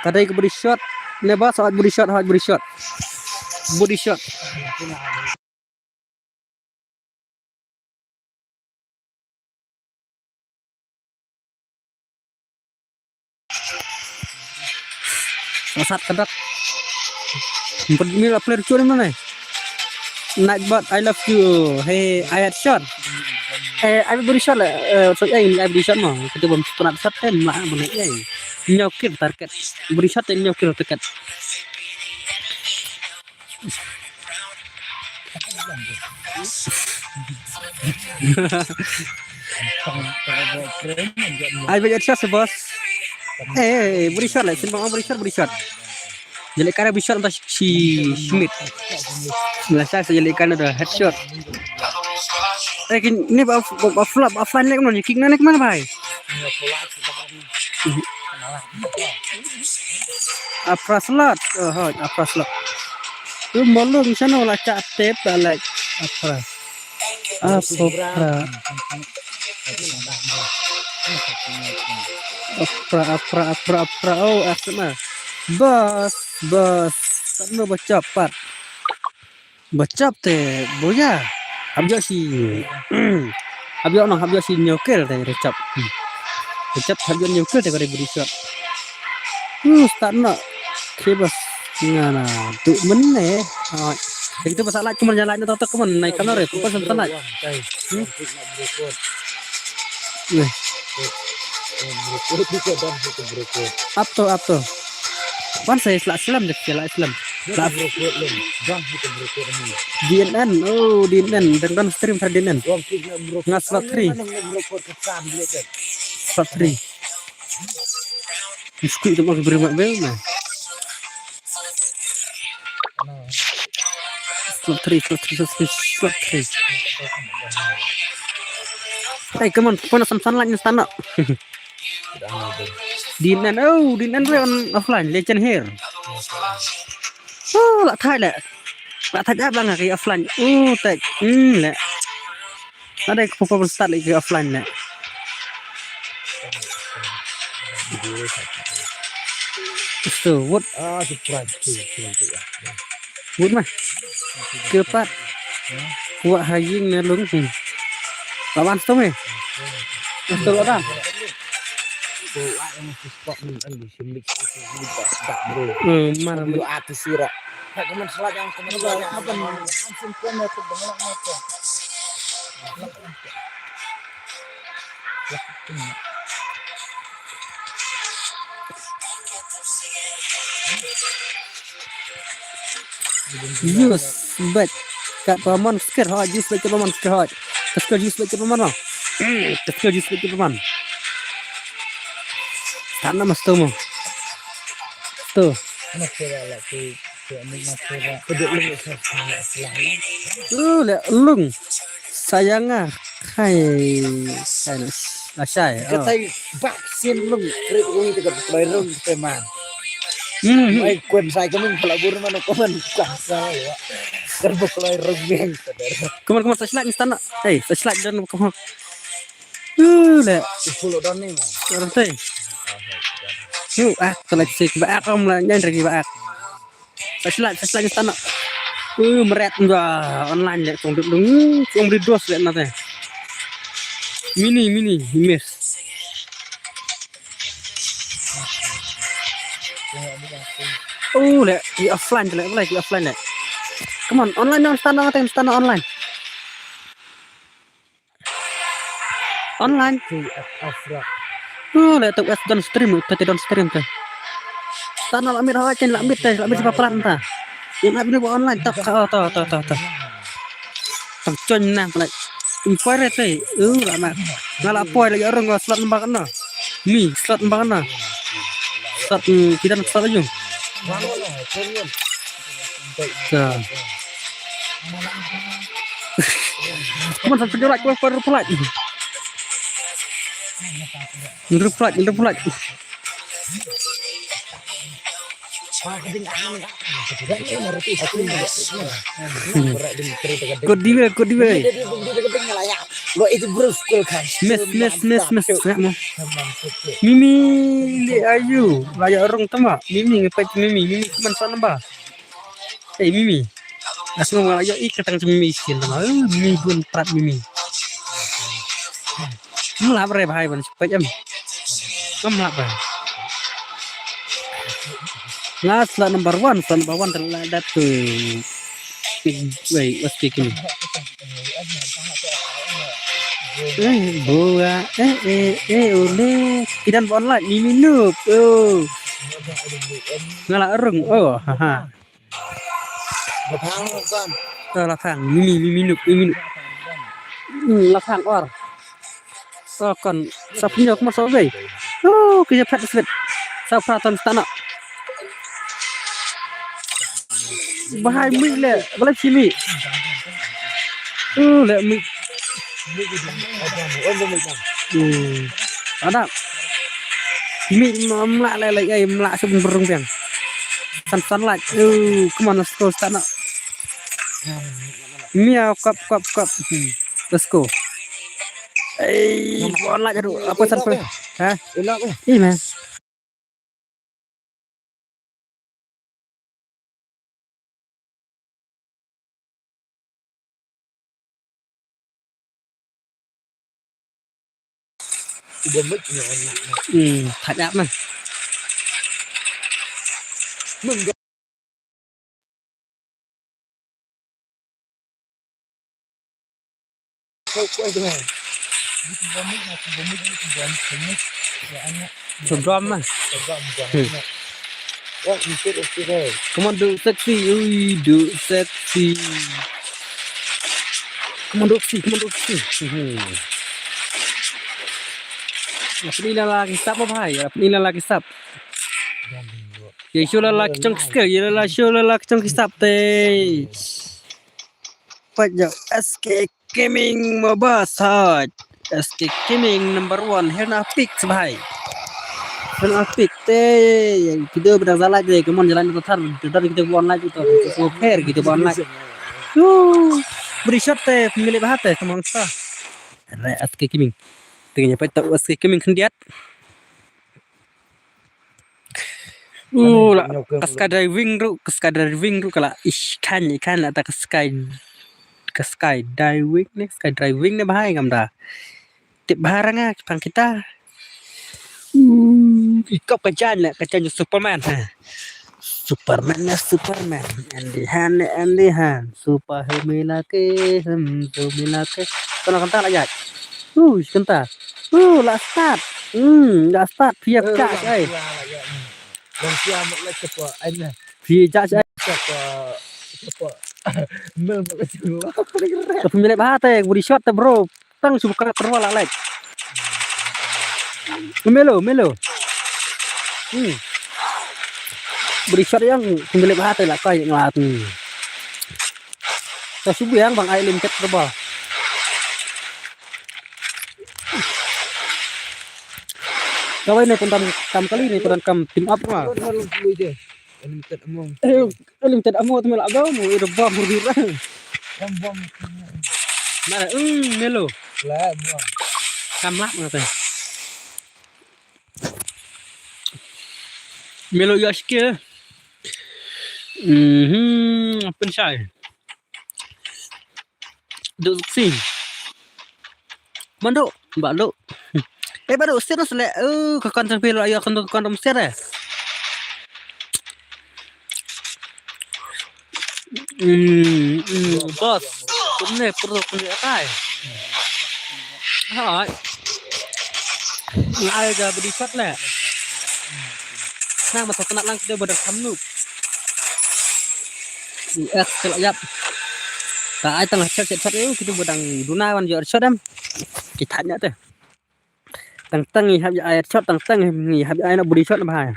Tadi ke body shot. Ne bos, hot body shot, hot body shot. Body shot. Sat ka dak. Empat mil player curi mana? Nightbot, I love you. Hey, I headshot. Eh, I body shot lah. Eh, so ai, I body shot mo. Kita bom stunat shot tem lah mana ai. Nyokir target. Body shot tem nyokir target. Ai bagi shot si boss. Eh, beri shot lah, sini mau beri shot, beri shot. Jadi kada beri shot entah si Schmidt. Lah saya jadi kada dah headshot. Eh, kini ba ba flop offline lagi mana? Kick mana kemana, bhai? Afra slot. Oh, hoi, Afra slot. Tu malu sana lah cak tip balik. Afra. Afra. Afra, Afra, Afra, Afra. Oh, asma. Bas, bas. Tak mau baca pat. Bachap te boya. Hap jok si. Hap jok nong, hap jok si nyokir te rechap. Rechap hap jok nyokir te kare budi shot. Uh, start na. Kebas ngana tu mene. Ah, itu pasal like kuman, like na tato kuman, naik kamera ya, kupas santan like. Hmm? Nih. Up to, up to. Wan sa slak slam deh, slak slam. Slak. D N N, oh, D N N, dan kan stream sa D N N. Nga slot three. Slot three. Mesti tu mak beri mak bel mah. Slot three, slot three, slot three, slot three. Hey, come on, kau nak samsan lagi sana. Dinan, oh, Dinan tu on offline, legend here. Oh, lah thai leh. Lah thai jap lah ngai offline. Oh, tek. Hmm, leh. Ada ke performance start lagi offline leh. So, what? Ah, surprise. Good mah. Kepat. Kuat haying ne lung. Hmm. Lawan satu meh. Satu orang. Hmm, mana? Use back kat paman sker hot, use back kat paman sker hot. Sker use back kat paman lah. Hmm, sker use back kat paman. Tanam mas tu mo. Tu. Lu le lung. Sayang ah. Hai. Hai. Asai. Katai bak sin lung. Krik lung te ka kloi rung te man. Hmm. Ai kuen sai ka mung pala bur man ko man ka sai. Kar ba kloi rung meng. Kumar kumar sa slide instan. Hey, sa slide dan kumar. Lu le. Sepuluh dan ni. Orang te. Yu ah, sa slide sik ba ak am la nyan ragi ba ak. Flashlight, flashlight ni sana. Uh, meret dah online le kong duk dung. Kong beri dos le nate. Mini, mini, miss. Oh, le, di offline le, boleh di offline le. Come on, online dong, sana nate, sana online. Online. Tu F F rak. Oh, le tu es downstream, tu te downstream tu. Tan la mit hoi chen la mit te, la mit pa plan ta. Yang abis ni buat online tak ka ta ta ta ta. Tang chon na pala. Inquiry te. Uh, la ma. Nga la poi la ya rong slot number kana. Mi slot number kana. Slot, hmm, kita nak slot aja. Ka. Come on, sa pynjulak ko, pynjulak. Pynjulak, pynjulak. Kau diwe, kau diwe. Miss, miss, miss, miss. Mimi, le ayu. Laya rong tama. Mimi, ngepet Mimi. Mimi, come on, sa number. Eh, Mimi. As ngam ngala yo i katang ci Mimi sien tama. Eh, Mimi gun prat Mimi. Ngam lap re bhai ban cepat jam. Ngam lap re. Nga slot number one, slot number one telah dat tu. Wei, what's kicking? Eh, boa, eh, eh, eh, ole. Ki don ba online, Mimi Noob. Oh. Nga la rung. Oh, ha ha. Oh, la phang, Mimi, Mimi Noob, Mimi Noob. Hmm, la phang or. Sa kan, sa pynïoh kumno sa bei. Oh, ki ïa phet slet. Sa phra ton stana. Bahai mih le, balai simi. Oh, le mih. Hmm. Ada. Mih mla le le ai mla sub berung piang. San san lai. Oh, kumno sa stana. Miau, kap, kap, kap. Hmm. Let's go. Ei, bola jadu. Apa san pe? Ha? Elak eh. Ih, man. Udah mik ni anak. Hmm, thak ap mah. Mik. Sodom mah. Hmm. Come on, do sexy, ui, do sexy. Come on, do sexy, come on, do sexy. Hmm. Apni la la ki sap, bhai, apni la la ki sap. Ye shu la la ki chong ki skill, ye la la shu la la ki chong ki sap te. Pat jap S K Gaming Mobile Site. S K Gaming number one. Hena pick bhai. Hena pick te. Kita beda jalan je. Kemon jalan itu thar. Kita kita buat online itu. Super kita buat online. Wuh. Beri shot te. Pemilik bahat te. Teman kita. Re S K Gaming. Tinggal nyampe tak S K Gaming khyndiat. Uh, la, ka skydiving ruh, ka skydiving ruh ka la, ish, kan, kan la ta ka sky, ka skydiving ne, skydiving ne bhai ngam da. Tip bhai nga, pang kita. Uh, ikop ka jan la, ka jan Superman, ha. Superman ne, Superman. Andy Han ne, Andy Han. Super Hemi Lake, hmm, Hemi Lake. Kena kenta la jat. Uh, kenta. Uh, la start. Hmm, la start. Pia ka ai. Pia ja ai. Ka pemilik bahate, body shot te, bro. Tang shu buka terwa la lek. Melo, melo. Hmm. Body shot yang pemilik bahate la kai ngla. Hmm. Ta shu biang bang ai lim ket terwa. Kawei ne pyndonkam kali ne pyndonkam team up ma. Unlimited ammo. Eh, unlimited ammo tu melak bom, ida bom hur hur. Bom bom. Mara, hmm, melo. La bom. Kam lap ngata. Melo ya skill. Mhm, apa ni sai? Duk si. Manduk, ba duk. Eh, ba duk sir sele. Eh, ka kon tang pil ayo kon kon sir eh. Hmm, hmm, boss. Kumne perlu kumne akai. Hai. Ngai ga body shot le. Nang masa kena lang kita bodoh kamnu. Yes, kalau yap. Ka ai tang headshot headshot eh, kita bodang duna wan jor shot em. Kita nya teh. Tang tang ngi hap ai headshot, tang tang ngi hap ai na body shot na bahai.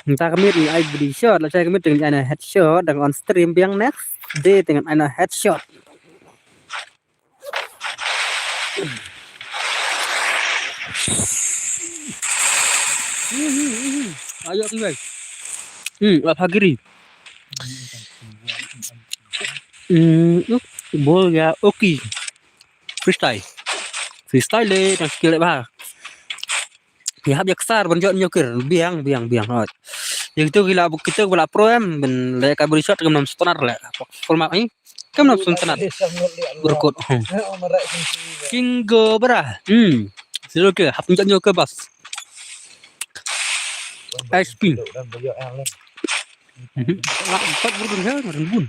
Nta kamit ngi ai body shot, la chai kamit ngi ai na headshot, dang on stream biang next day dengan ai na headshot. Ayo tu guys. Hmm, apa giri? Hmm, uh, bol ya, oke. Freestyle. Freestyle le, tang skill le bah. Ki hap ïa ksar ban jot ñiokir. Biang, biang, biang. Hot. Ïa kito ki la, kito ki la pro em, ban leh ka body shot kam nam stunner leh. Full mark ni. Kam nam stunner. Berkut. Hmm. Kingo bra. Hmm. Silo ke, hap jot ñiokir bas. S P. Mhm. Lah, empat berkut ya, madan bun.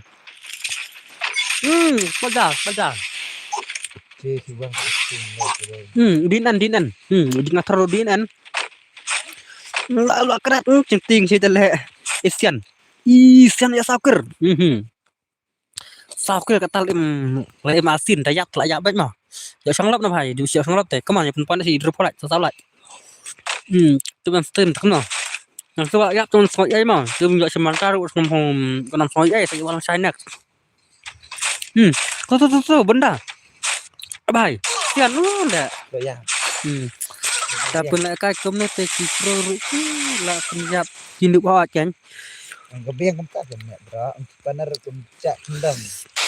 Hmm, baga, baga. Che, si bang, si bang, si bang. Hmm, din an, din an. Hmm, din an, tharo din an. La, la, krat, hmm, ching ting, si tele. Isian. Isian ya sakir. Hmm, hmm. Saw kre ka tal im, la im asin, da yap, la yap bad ma. Ya shanglap na bhai, du ya shanglap te. Come on, ya pun pan si drop like, sa sa like. Hmm, tu ban stream tak na. Nang tu yap tu soi ai ma, tu ya semantar u sum hom, kana soi ai, sa wal shine next. Hmm, tu tu tu tu benda. Bhai, sian lu da. Ya. Hmm. Ta pun la kai kum ne te ki pro ru, la pun yap kindup hawat kan. Ang ka biang kum ta kum ne bra, ang panar kum chak kendang.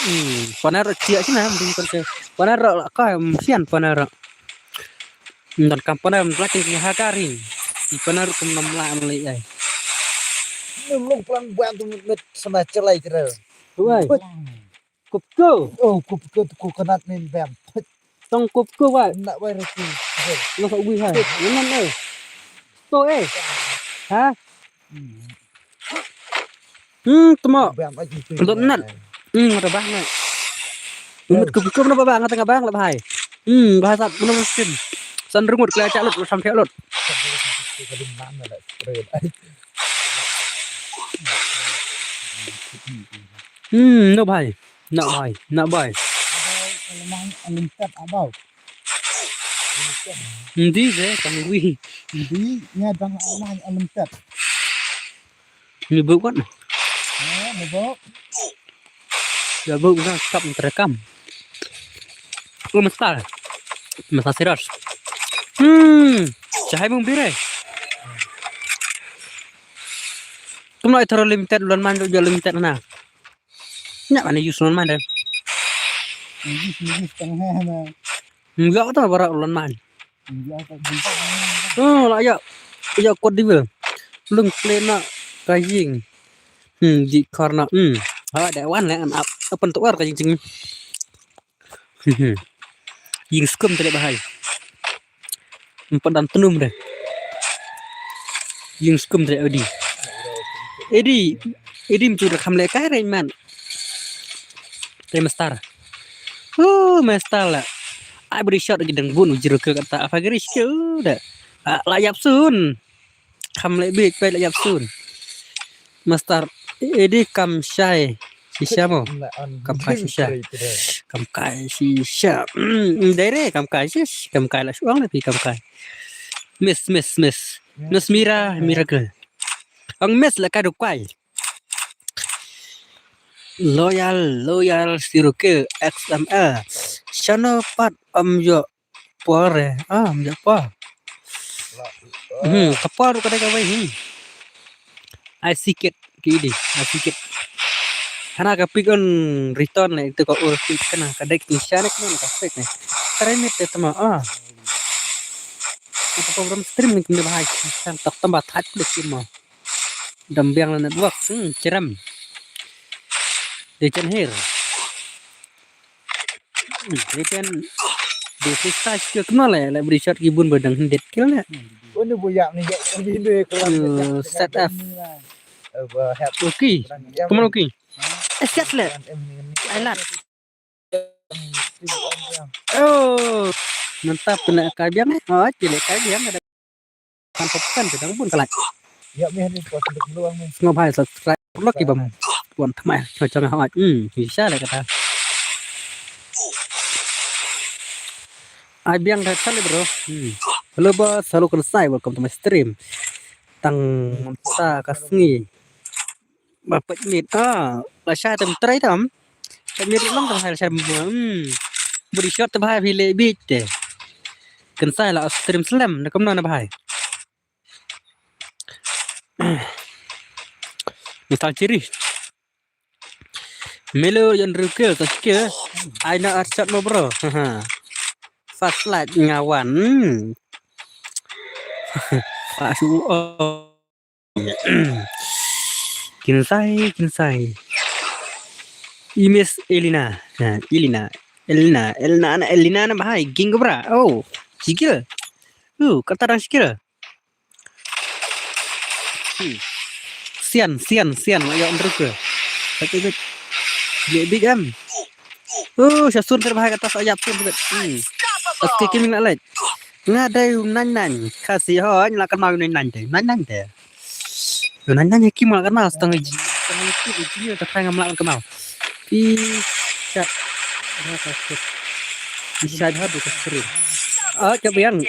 Hmm, panar chia sina, ding kon ke. Panar la ka, hmm, sian panar. Ndan kam panar la kin ha kari. Di panar kum nam la am le ai. Num long plang buang tu mit sama chelai chelai. Wai. Kup ko. Oh, kup ko tu coconut nin bam. Tong kup ko wai. Nak wai roti. Lo sa wi hai. Ngan eh. To eh. Ha? Hmm, tuma. Dot nat. Hmm, ada bah nat. Umut kup ko na ba ngat nga bang la bhai. Hmm, bahasa mana mungkin. San rungut kela chak lut, sam chak lut. Hmm, no bhai. No bhai, no bhai. Abau, alam alam tat abau. Hindi je, kami wi. Hindi, nya dang alam alam tat. Ni buk kan? Ha, ni buk. Ya buk kan kap terekam. Lu mestal. Mestal serius. Hmm, cahai mung bire. Kum lai tharo limited lon man jo limited na. Nya mana use lon man de. Use use tang ha na. Enggak tu barak lon man. Enggak tak jumpa. Oh, la ya. Ya kuat di bil. Lung plena kajing. Hmm, di karna. Hmm. Ha, da wan le an ap. Apan tuar kajing jing. Ïing skum tele bahai. Empat dan tenum deh. Ïing skum tele odi. Edi, edi mchu da kham le kai rein man. Te mestar. Oh, mestar la. Ai beri shot lagi deng bun ujir ke kata apa geri shot dah. Ah, la yap sun. Kham le bik pai la yap sun. Master, edi kam shai shisha mo. Kam kai shisha. Kam kai shisha. Dai re kam kai shish. Kam kai la shuang le pi kam kai. Miss, miss, miss. Miss Mira, Miracle. Ang miss la ka du kai. Loyal, loyal siruke X M L. Shano pat am yo Por eh. Ah, am ja por. Hmm, ka por ka dei ka wei hi. Ai sikit ki di, ai sikit. Hana ka pick on return ne itu ka ur pick kana ka dei ki shane kana ka fake ne. Try mit te tama ah. Itu program stream ni kena bahai. Sang tak tambah that plus cuma. Dam biang la network. Hmm, ceram. Di chen hir. Return di freestyle skill kena le, le beri shot ki bun ba dang hyndet kill le. Uni bu yak ni yak ni ni kelam. Set F. Ba hep. Okay. Come on, okay. Eh, set le. Ai lat. Oh. Nanta pena kai biang eh. Oh, cile kai biang ada. Kan pop kan te dang bun kalai. Ya meh ni pot duk luang ni. Sngewbha subscribe lok ki bam. Wan tmai cho chang ha. Hmm, ki sha le kata. Ai biang da chale bro. Hmm. Hello boss, hello Konsai, welcome to my stream. Tang sa ka sngi. Ba pek mit ah, la sha tem trai tam. Pek mit long tam hai la sha tem. Hmm. Beri shot te bhai phi le bit te. Konsai la stream slem na kumno na bhai. Misal ciri. Melo yon ruke ta sike. Ai na at shot mo bro. Fast light ngawan. Fast. Kinsai, kinsai. Imes Elina. Ha, Elina. Elina, Elina na, Elina na bahai. Ging bra. Oh, sikil. Oh, kata dang sikil. Hmm. Sian, sian, sian. Ayo, underke. Satu bit. Big, big em. Oh, sha sun ter bahai kata sa yap sun ter. Hmm. Pas ke kiming nak lek. Nga dai u nang nang. Kasi ho, nang kan mau nang nang dai. Nang nang dai. U nang nang ya kim kan mau setengah ji. Setengah ji, ji ni tak ngam lak kan mau. Pi chat. Pi chat ha du ka screen. Oh, chat biang.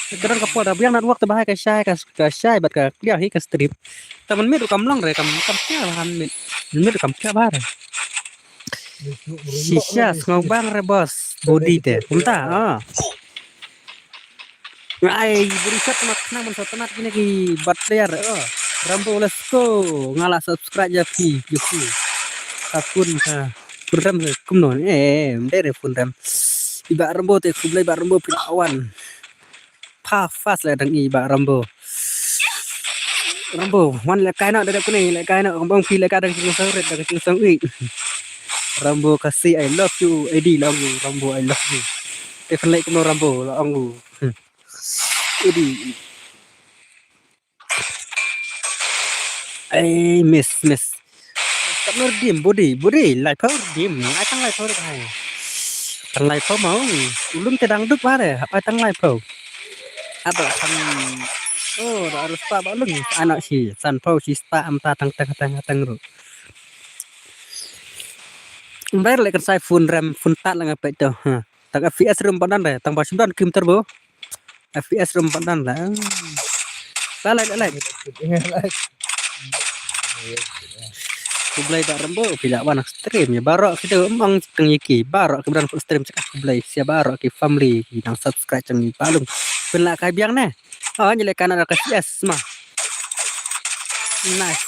Kadang ka por da biang network te bahai ka shai, ka, ka shai bad ka clear hi ka stream. Te mynmiet ruh kam long re, kam, kam clear bha mynmiet. Mynmiet ruh kam clear bha re. Shisha, sngewbang re boss. Body te. Kumta, ah. Ai, body shot mat khnang ban sa tnat kine ki bad player, oh. Rambo, let's go. Nga la subscribe ïa phi, ïa phi. Ka phone ka. Phone rem kumno. Eh, eh, em dei re phone rem. I Bah Rambo te khublei Bah Rambo phi la wan. Pha fast la dang i Bah Rambo. Rambo, wan lehkai noh da kane, lehkai noh, kambang phi lehkai da ka jingsang rit, da ka jingsang ui. Rambo Khasi, I love you, Eddie la ong u, Rambo, I love you. Te khan leh kumno Rambo la ong u. Hmm. Eddie. Ai, miss, miss. Katno redeem, body, body, laiphew redeem. Ai tang laiphew redeem. Tang laiphew ma ong. U lum te dang duk ba re, hap ai tang laiphew. Hap ai tang, oh, da arus pa ba lum. Ano shi, sanphew shi sta am ta tang, tang, tang, tang ru. Mber le kan sai phone rem, phone tat la nga peit to. Ha. Tang F P S rum padan re, tang ba shim don kim turbo. F P S rum padan la. La, la, la, la. Khublei Bah Rambo, phi la wan stream ïa baroh kito, ym ong tang ïa ki, baroh ki ba don stream, khublei ïa baroh ki family ki nang subscribe jong ngi baroh. Phin la kai biang ne. Oh, ngi lehkai noh da ka C S ma. Nice.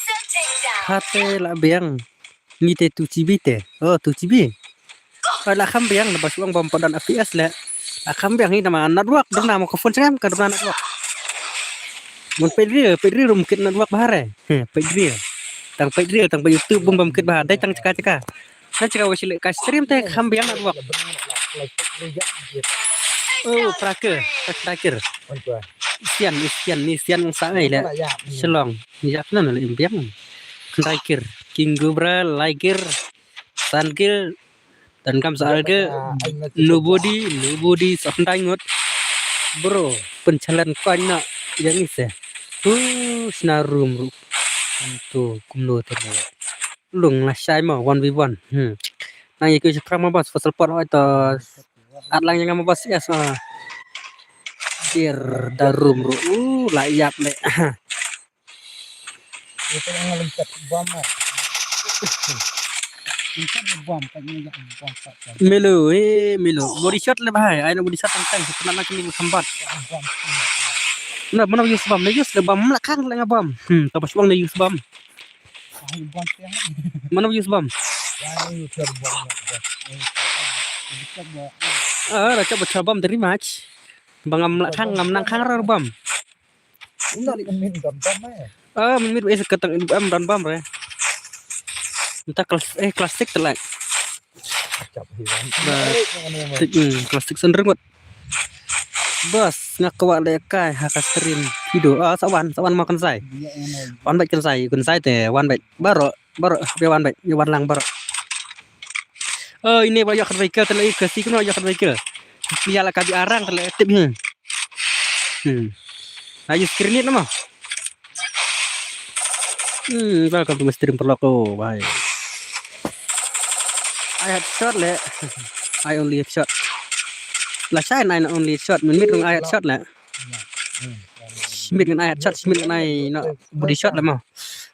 Hate la biang. Ngi te two G B te. Oh, two G B. Ka la kham biang, na ba shu ong bam padan F P S le. La kham biang hi, namar network, duna mo ka phone jong nga ka duna network. Mun peit reel, peit reel ruh ym kit network bha re. He, peit reel. Tang peit reel, tang peit YouTube bun bam kit bha, dei tang jaka jaka. Na jaka wa shi lehkai stream te kham biang network. Oh, Praker, Praker. Sian, ni sian, ni sian sa ngai le. Shillong. Ni ïap na le im biang. Praker, King Cobra, Liger. San kil, dan kam sa kil, nobody, nobody, sa khyndai ngut. Bro, pynchalan coin na, ïa ngi se. Tu, sna room ru. Tu, kumno te na. Lung la shai ma, one v one. Hmm. Nang ïa ki shaphrang ma bas, fasal pot hoi to. At lang ïa nga ma bas, yes, ah. Dir, da room ru. Uh, la ïap le. Ito ang lengket bom, ah. Lengket bom, kan ni bom, kan. Melo, eh, melo. Body shot le bahai. Ai na body shot tang tang. Sebenarnya kini sambat. Bom. Na, mana use bom? Na use le bom. Melakang le bom. Hmm, tapos bom na use bom. Ai, bom tiang. Mana use bom? Ai, use bom. Ah, dah coba coba bom dari match. Bang ngam melakang, ngam nang kang rar bom. Ina di min don bom eh. Ah, min mit eh, katang in bom don bom re. Entah kelas, eh, klasik telak. Acap hiwan. Ba, tik, hmm, klasik sendring wat. Bas, nga kwah lehkai ha ka stream video. Ah, sa wan, sa wan ma kan sai. Wan bait kan sai, kan sai te, wan bait. Baroh, baroh, be wan bait, wan lang baroh. Oh, ine ba ïoh kan vehicle te leh, ka si kano ïoh kan vehicle. Pia la ka bi arang te leh tip hi. Hmm. Ayu screen it nama. Hmm, welcome to my stream paralok. Oh, bhai. I headshot le. I only headshot. La shai nine only shot. Min mit rung I headshot le. Shimit ngan ai headshot, shimit ngan ai no body shot le mo.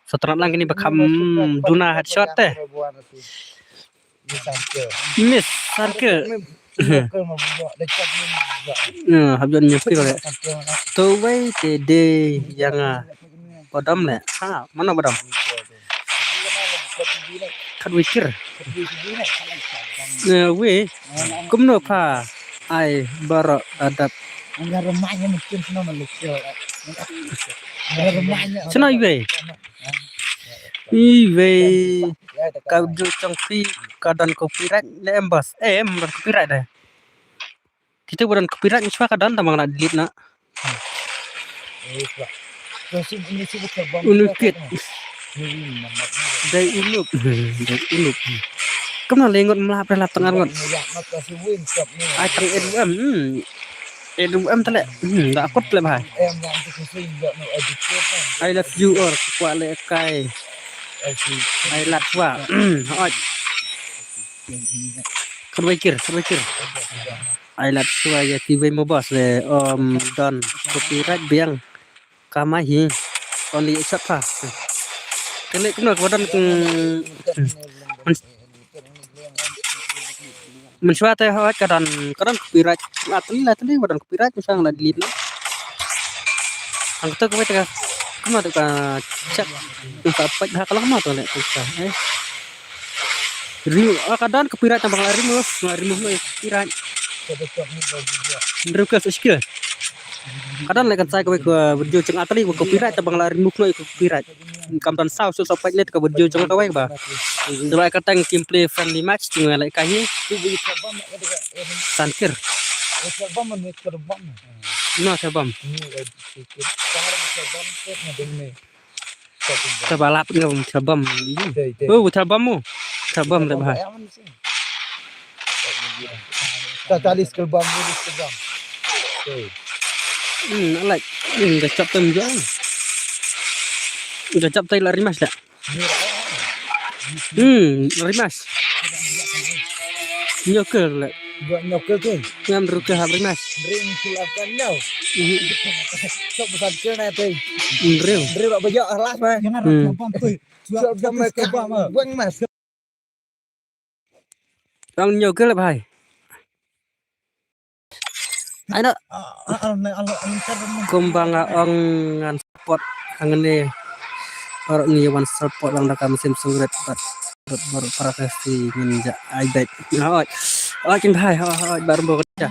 Sa trat lang kini ba kham duna headshot te. Miss, sangke. Hap jon nyuki le. To wei te de ïa nga. Badam le. Ha, mano badam? Khat wei kir. Wei. Kumno pha ai baroh adap. Sino iwei? Iwei. Ka video jong phi ka don copyright ne em bas? Eh, em don copyright de. Kita ba don copyright ngi shuwa ka don tang ba nga la delete na. Unu kit. Dei u Nup. Dei u Nup. Kumno le ngut mlap re lap tang ar ngut. Ai tang Edward M. Hmm. Edward M tale. Hmm, da akut le bhai. I love you or kwah le kai. I love you. Hmm, hoi. Khat wei kir, khat wei kir. I love you ya ki wei mo boss le, um, don copyright biang. Ka mai hi. Only shot pa. Kene kumno ka don, mm, men-, mynshuwa te hoi ka don, ka don copyright. Atli la atli ka don copyright, mynshuwa la delete na. Ang to ka wei te ka kumno te ka check. Ka pek ha ka long mo to le ka. Eh. Remove, ah, ka don copyright tang ba nga la remove, nga remove noh ïa copyright. Hynriew kil, saw kil. Ka don leh kan sai kawei ka video jong nga, tang ba copyright tang ba nga la remove noh ïa copyright. Kam don saw, saw, saw peit leh ka video jong nga kawei ba. Dei ba ka tang gameplay friendly match jong nga leh ka hi. San kir. No, te bam. Te ba lap nga bam, te bam. Dei, dei. Oh, te bam mo. Te bam le bhai. Ta, ta lis kel bam, lis kel bam. Dei. Hmm, I like. Hmm, da chap tem jong. Da chap tai la rematch da. Hmm, rematch. Nyokel le. Gua nyokel ke. Ngam ruke hap rematch. Ring silakan nyau. Mhm. Sok pesan ke na te. Real. Real ba ya last man. Hmm. Sok bam ke bam. Weng mas. Tang nyokel bhai. Ai na. Kumba nga ong ngan support hangne. Baroh ngi wan support lang da ka mynsiem sngewrit bad baroh para ka si ngin ja ai bek. Hoi. Hoi kin bhai, hoi, hoi, bar bo ka.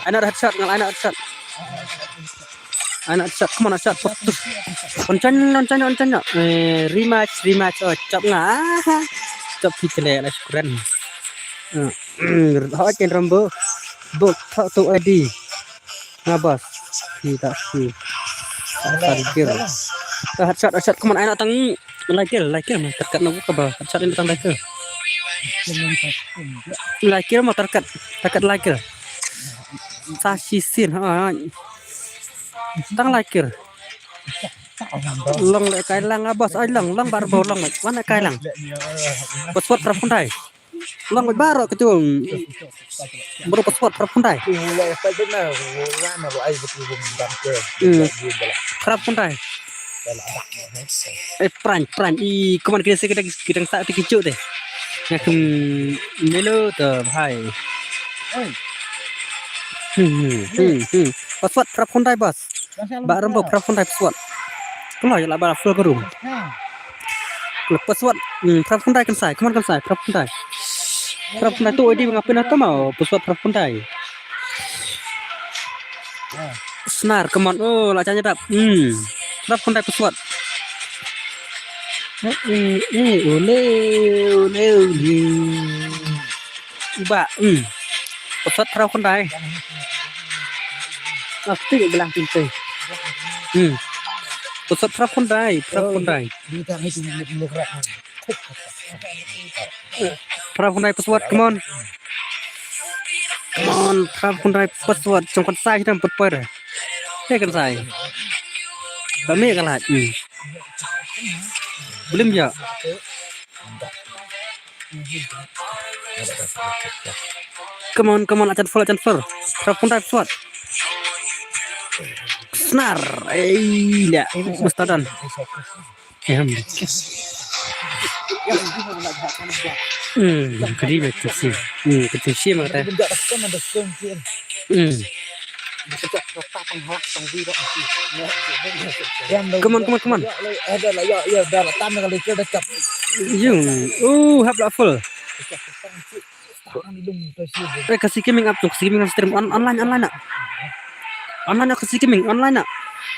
Ai na headshot, ngal ai na headshot. Ai na headshot, come on, headshot. Onchan, onchan, onchan. Eh, rematch, rematch. Oh, chop nga. Ah, chop ki kele la shukran. Eh, hoi ken Rambo. Bok thok tu I D. Nga bas. Pi tak si. Target. Ah, headshot, headshot. Come on, ai na tang. Like, like, man. Target na ka ba. Headshot ini tang like. Like mo target. Target like. Sa si sin. Ha. Tang like. Long le kai lang, ah, boss, ai long, long bar bo long. Wan kai lang. Password prap kundai. Long baroh ka tu. Baroh password prap kundai. Hmm. Prap kundai. Eh, prank, prank. I, kuman kita kita kita tak tikicu deh. Ngakum melo tu, bhai. Hmm, hmm, hmm. Password prap kundai, boss. Ba Rambo prap kundai password. Kalo ya la ba full ka room. Kalo password, hmm, prap kundai kan sai, come on kan sai, prap kundai. Prap kundai tu odi ngapin atau mau password prap kundai. Snar, come on. Oh, la chanya dap. Hmm. Prap kundai password. Eh, eh, eh, ole, ole, ole. Iba, hmm. Password prap kundai. Aku tu bilang pintu. Hmm. Password prap kundai, prap kundai. Prap kundai password, come on. Come on, prap kundai password. Jong kan sai kita put per. He kan sai. Ba me kan lait. Hmm. Belum ya. Come on, come on, acan full, acan full. Prap kundai password. Snar. Eh, la. Mustadan. Em. Hmm, kadi betul sih. Hmm, betul sih mata. Hmm. Come on, come on, come on. Yung. Oh, hap la full. Eh, kasi gaming up tu, kasi gaming stream on, online, online na. Online na, kasi gaming online na.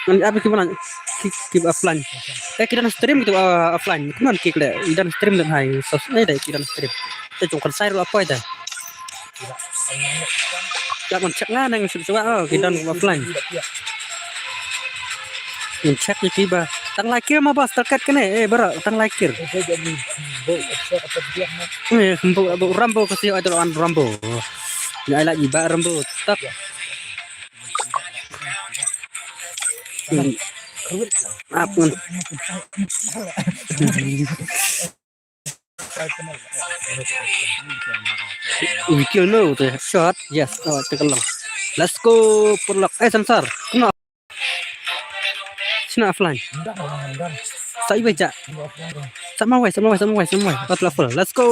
Ngan up ki mana? Ki, ki offline. Eh, ki dan stream tu, uh, offline. Kuman ki kle, i dan stream dan hai. So, eh, dai ki dan stream. Te jong kan sai ro apa ita. Yak ngan check nga nang shuwa shuwa, oh, ki don offline. Ngan check ïa ki ba. Tang lai kir ma boss, target kane, eh, bro, tang lai kir. Eh, Rambo, Rambo, kasi ïa Rambo. Ïa, ai la i ba Rambo, tak. Hmm. Ap ngan. We kill no the shot. Yes. Oh, take a long. Let's go. Purlok. Eh, Samsar. Kena. Sina offline. Sa iwei ja. Sa mawai, sa mawai, sa mawai, sa mawai. Pat level. Let's go.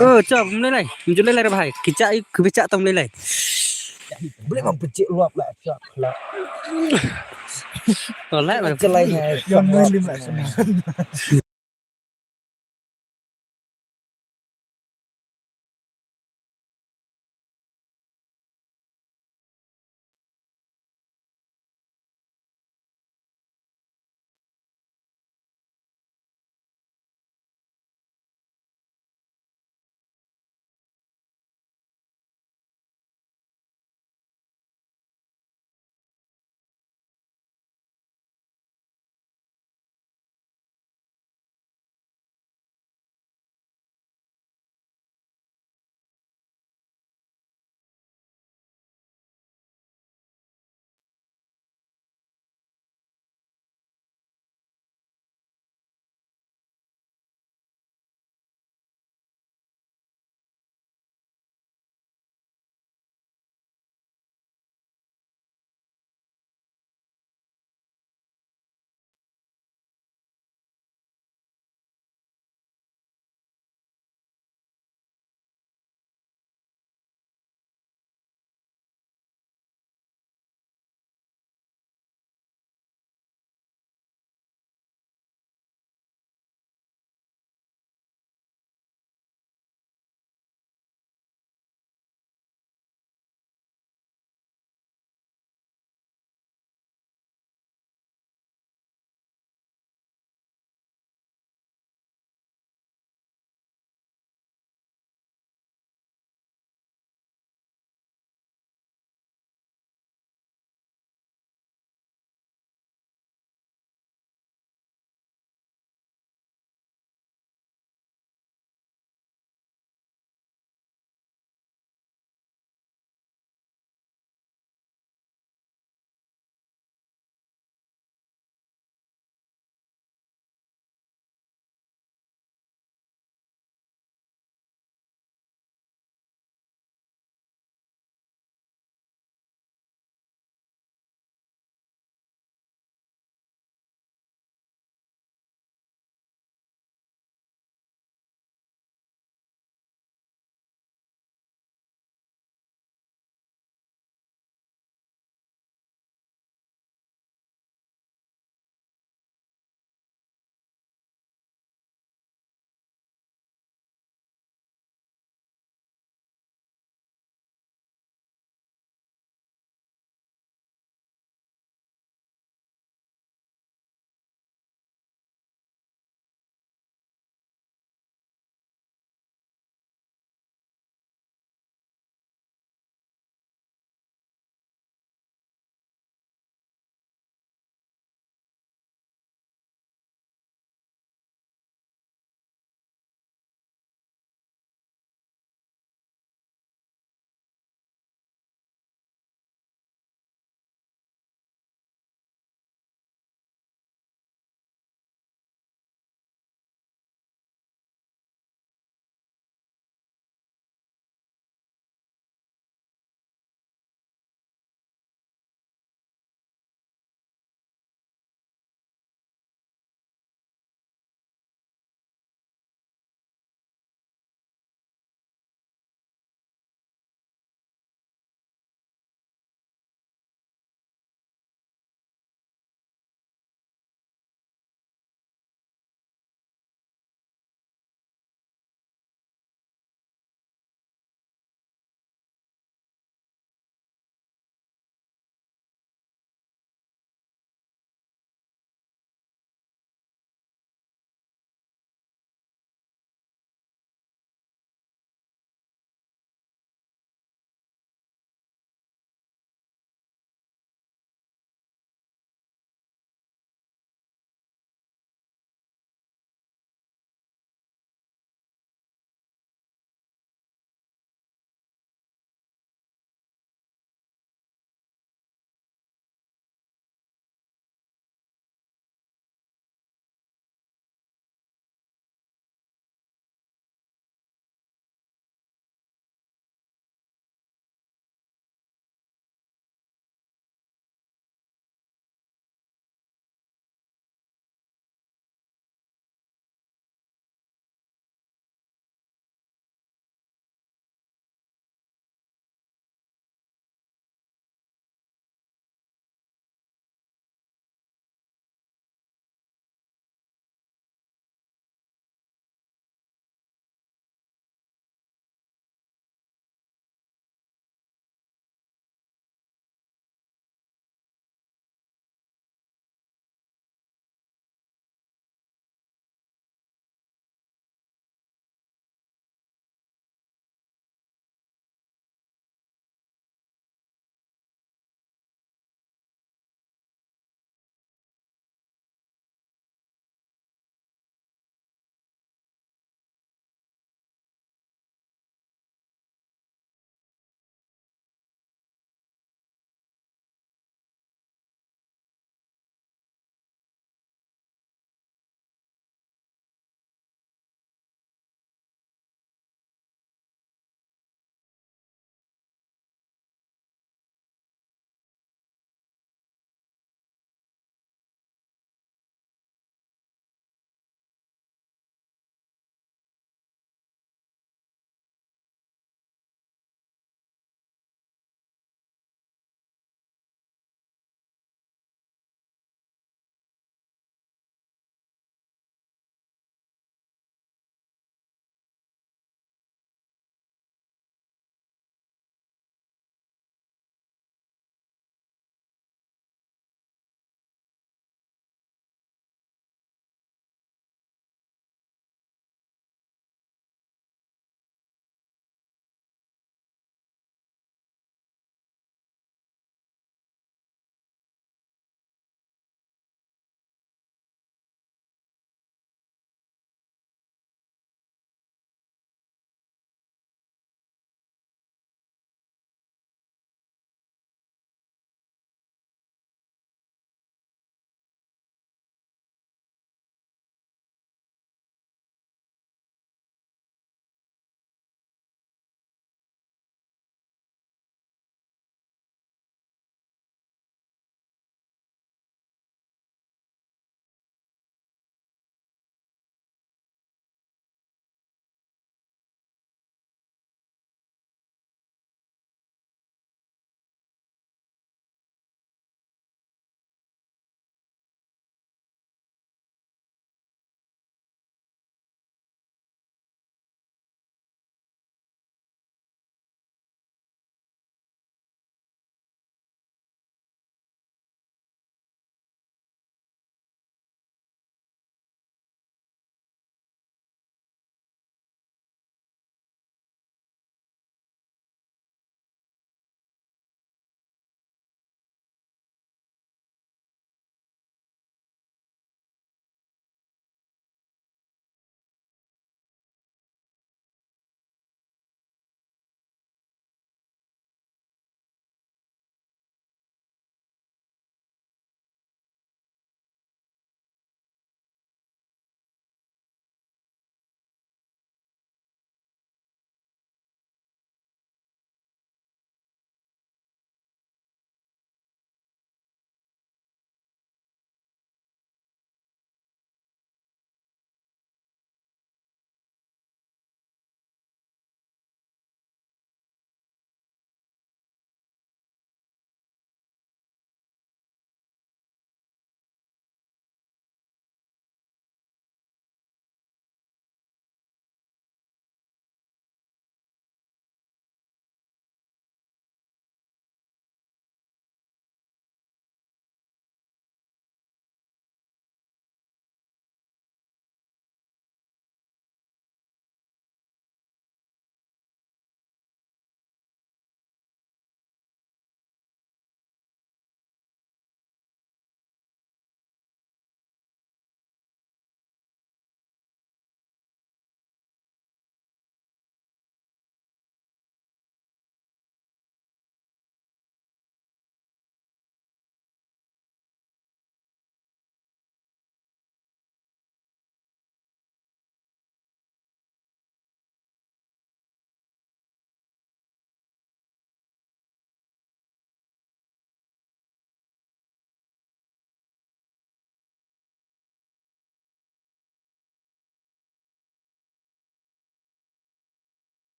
Oh, chop, mlei lai. Mjulei lai, bahai. Kicha, kicha tam mlei lai. Boleh bang pecik luap lah, siap lah. Oh, lai lah. Celai ni. Yang main lima sama.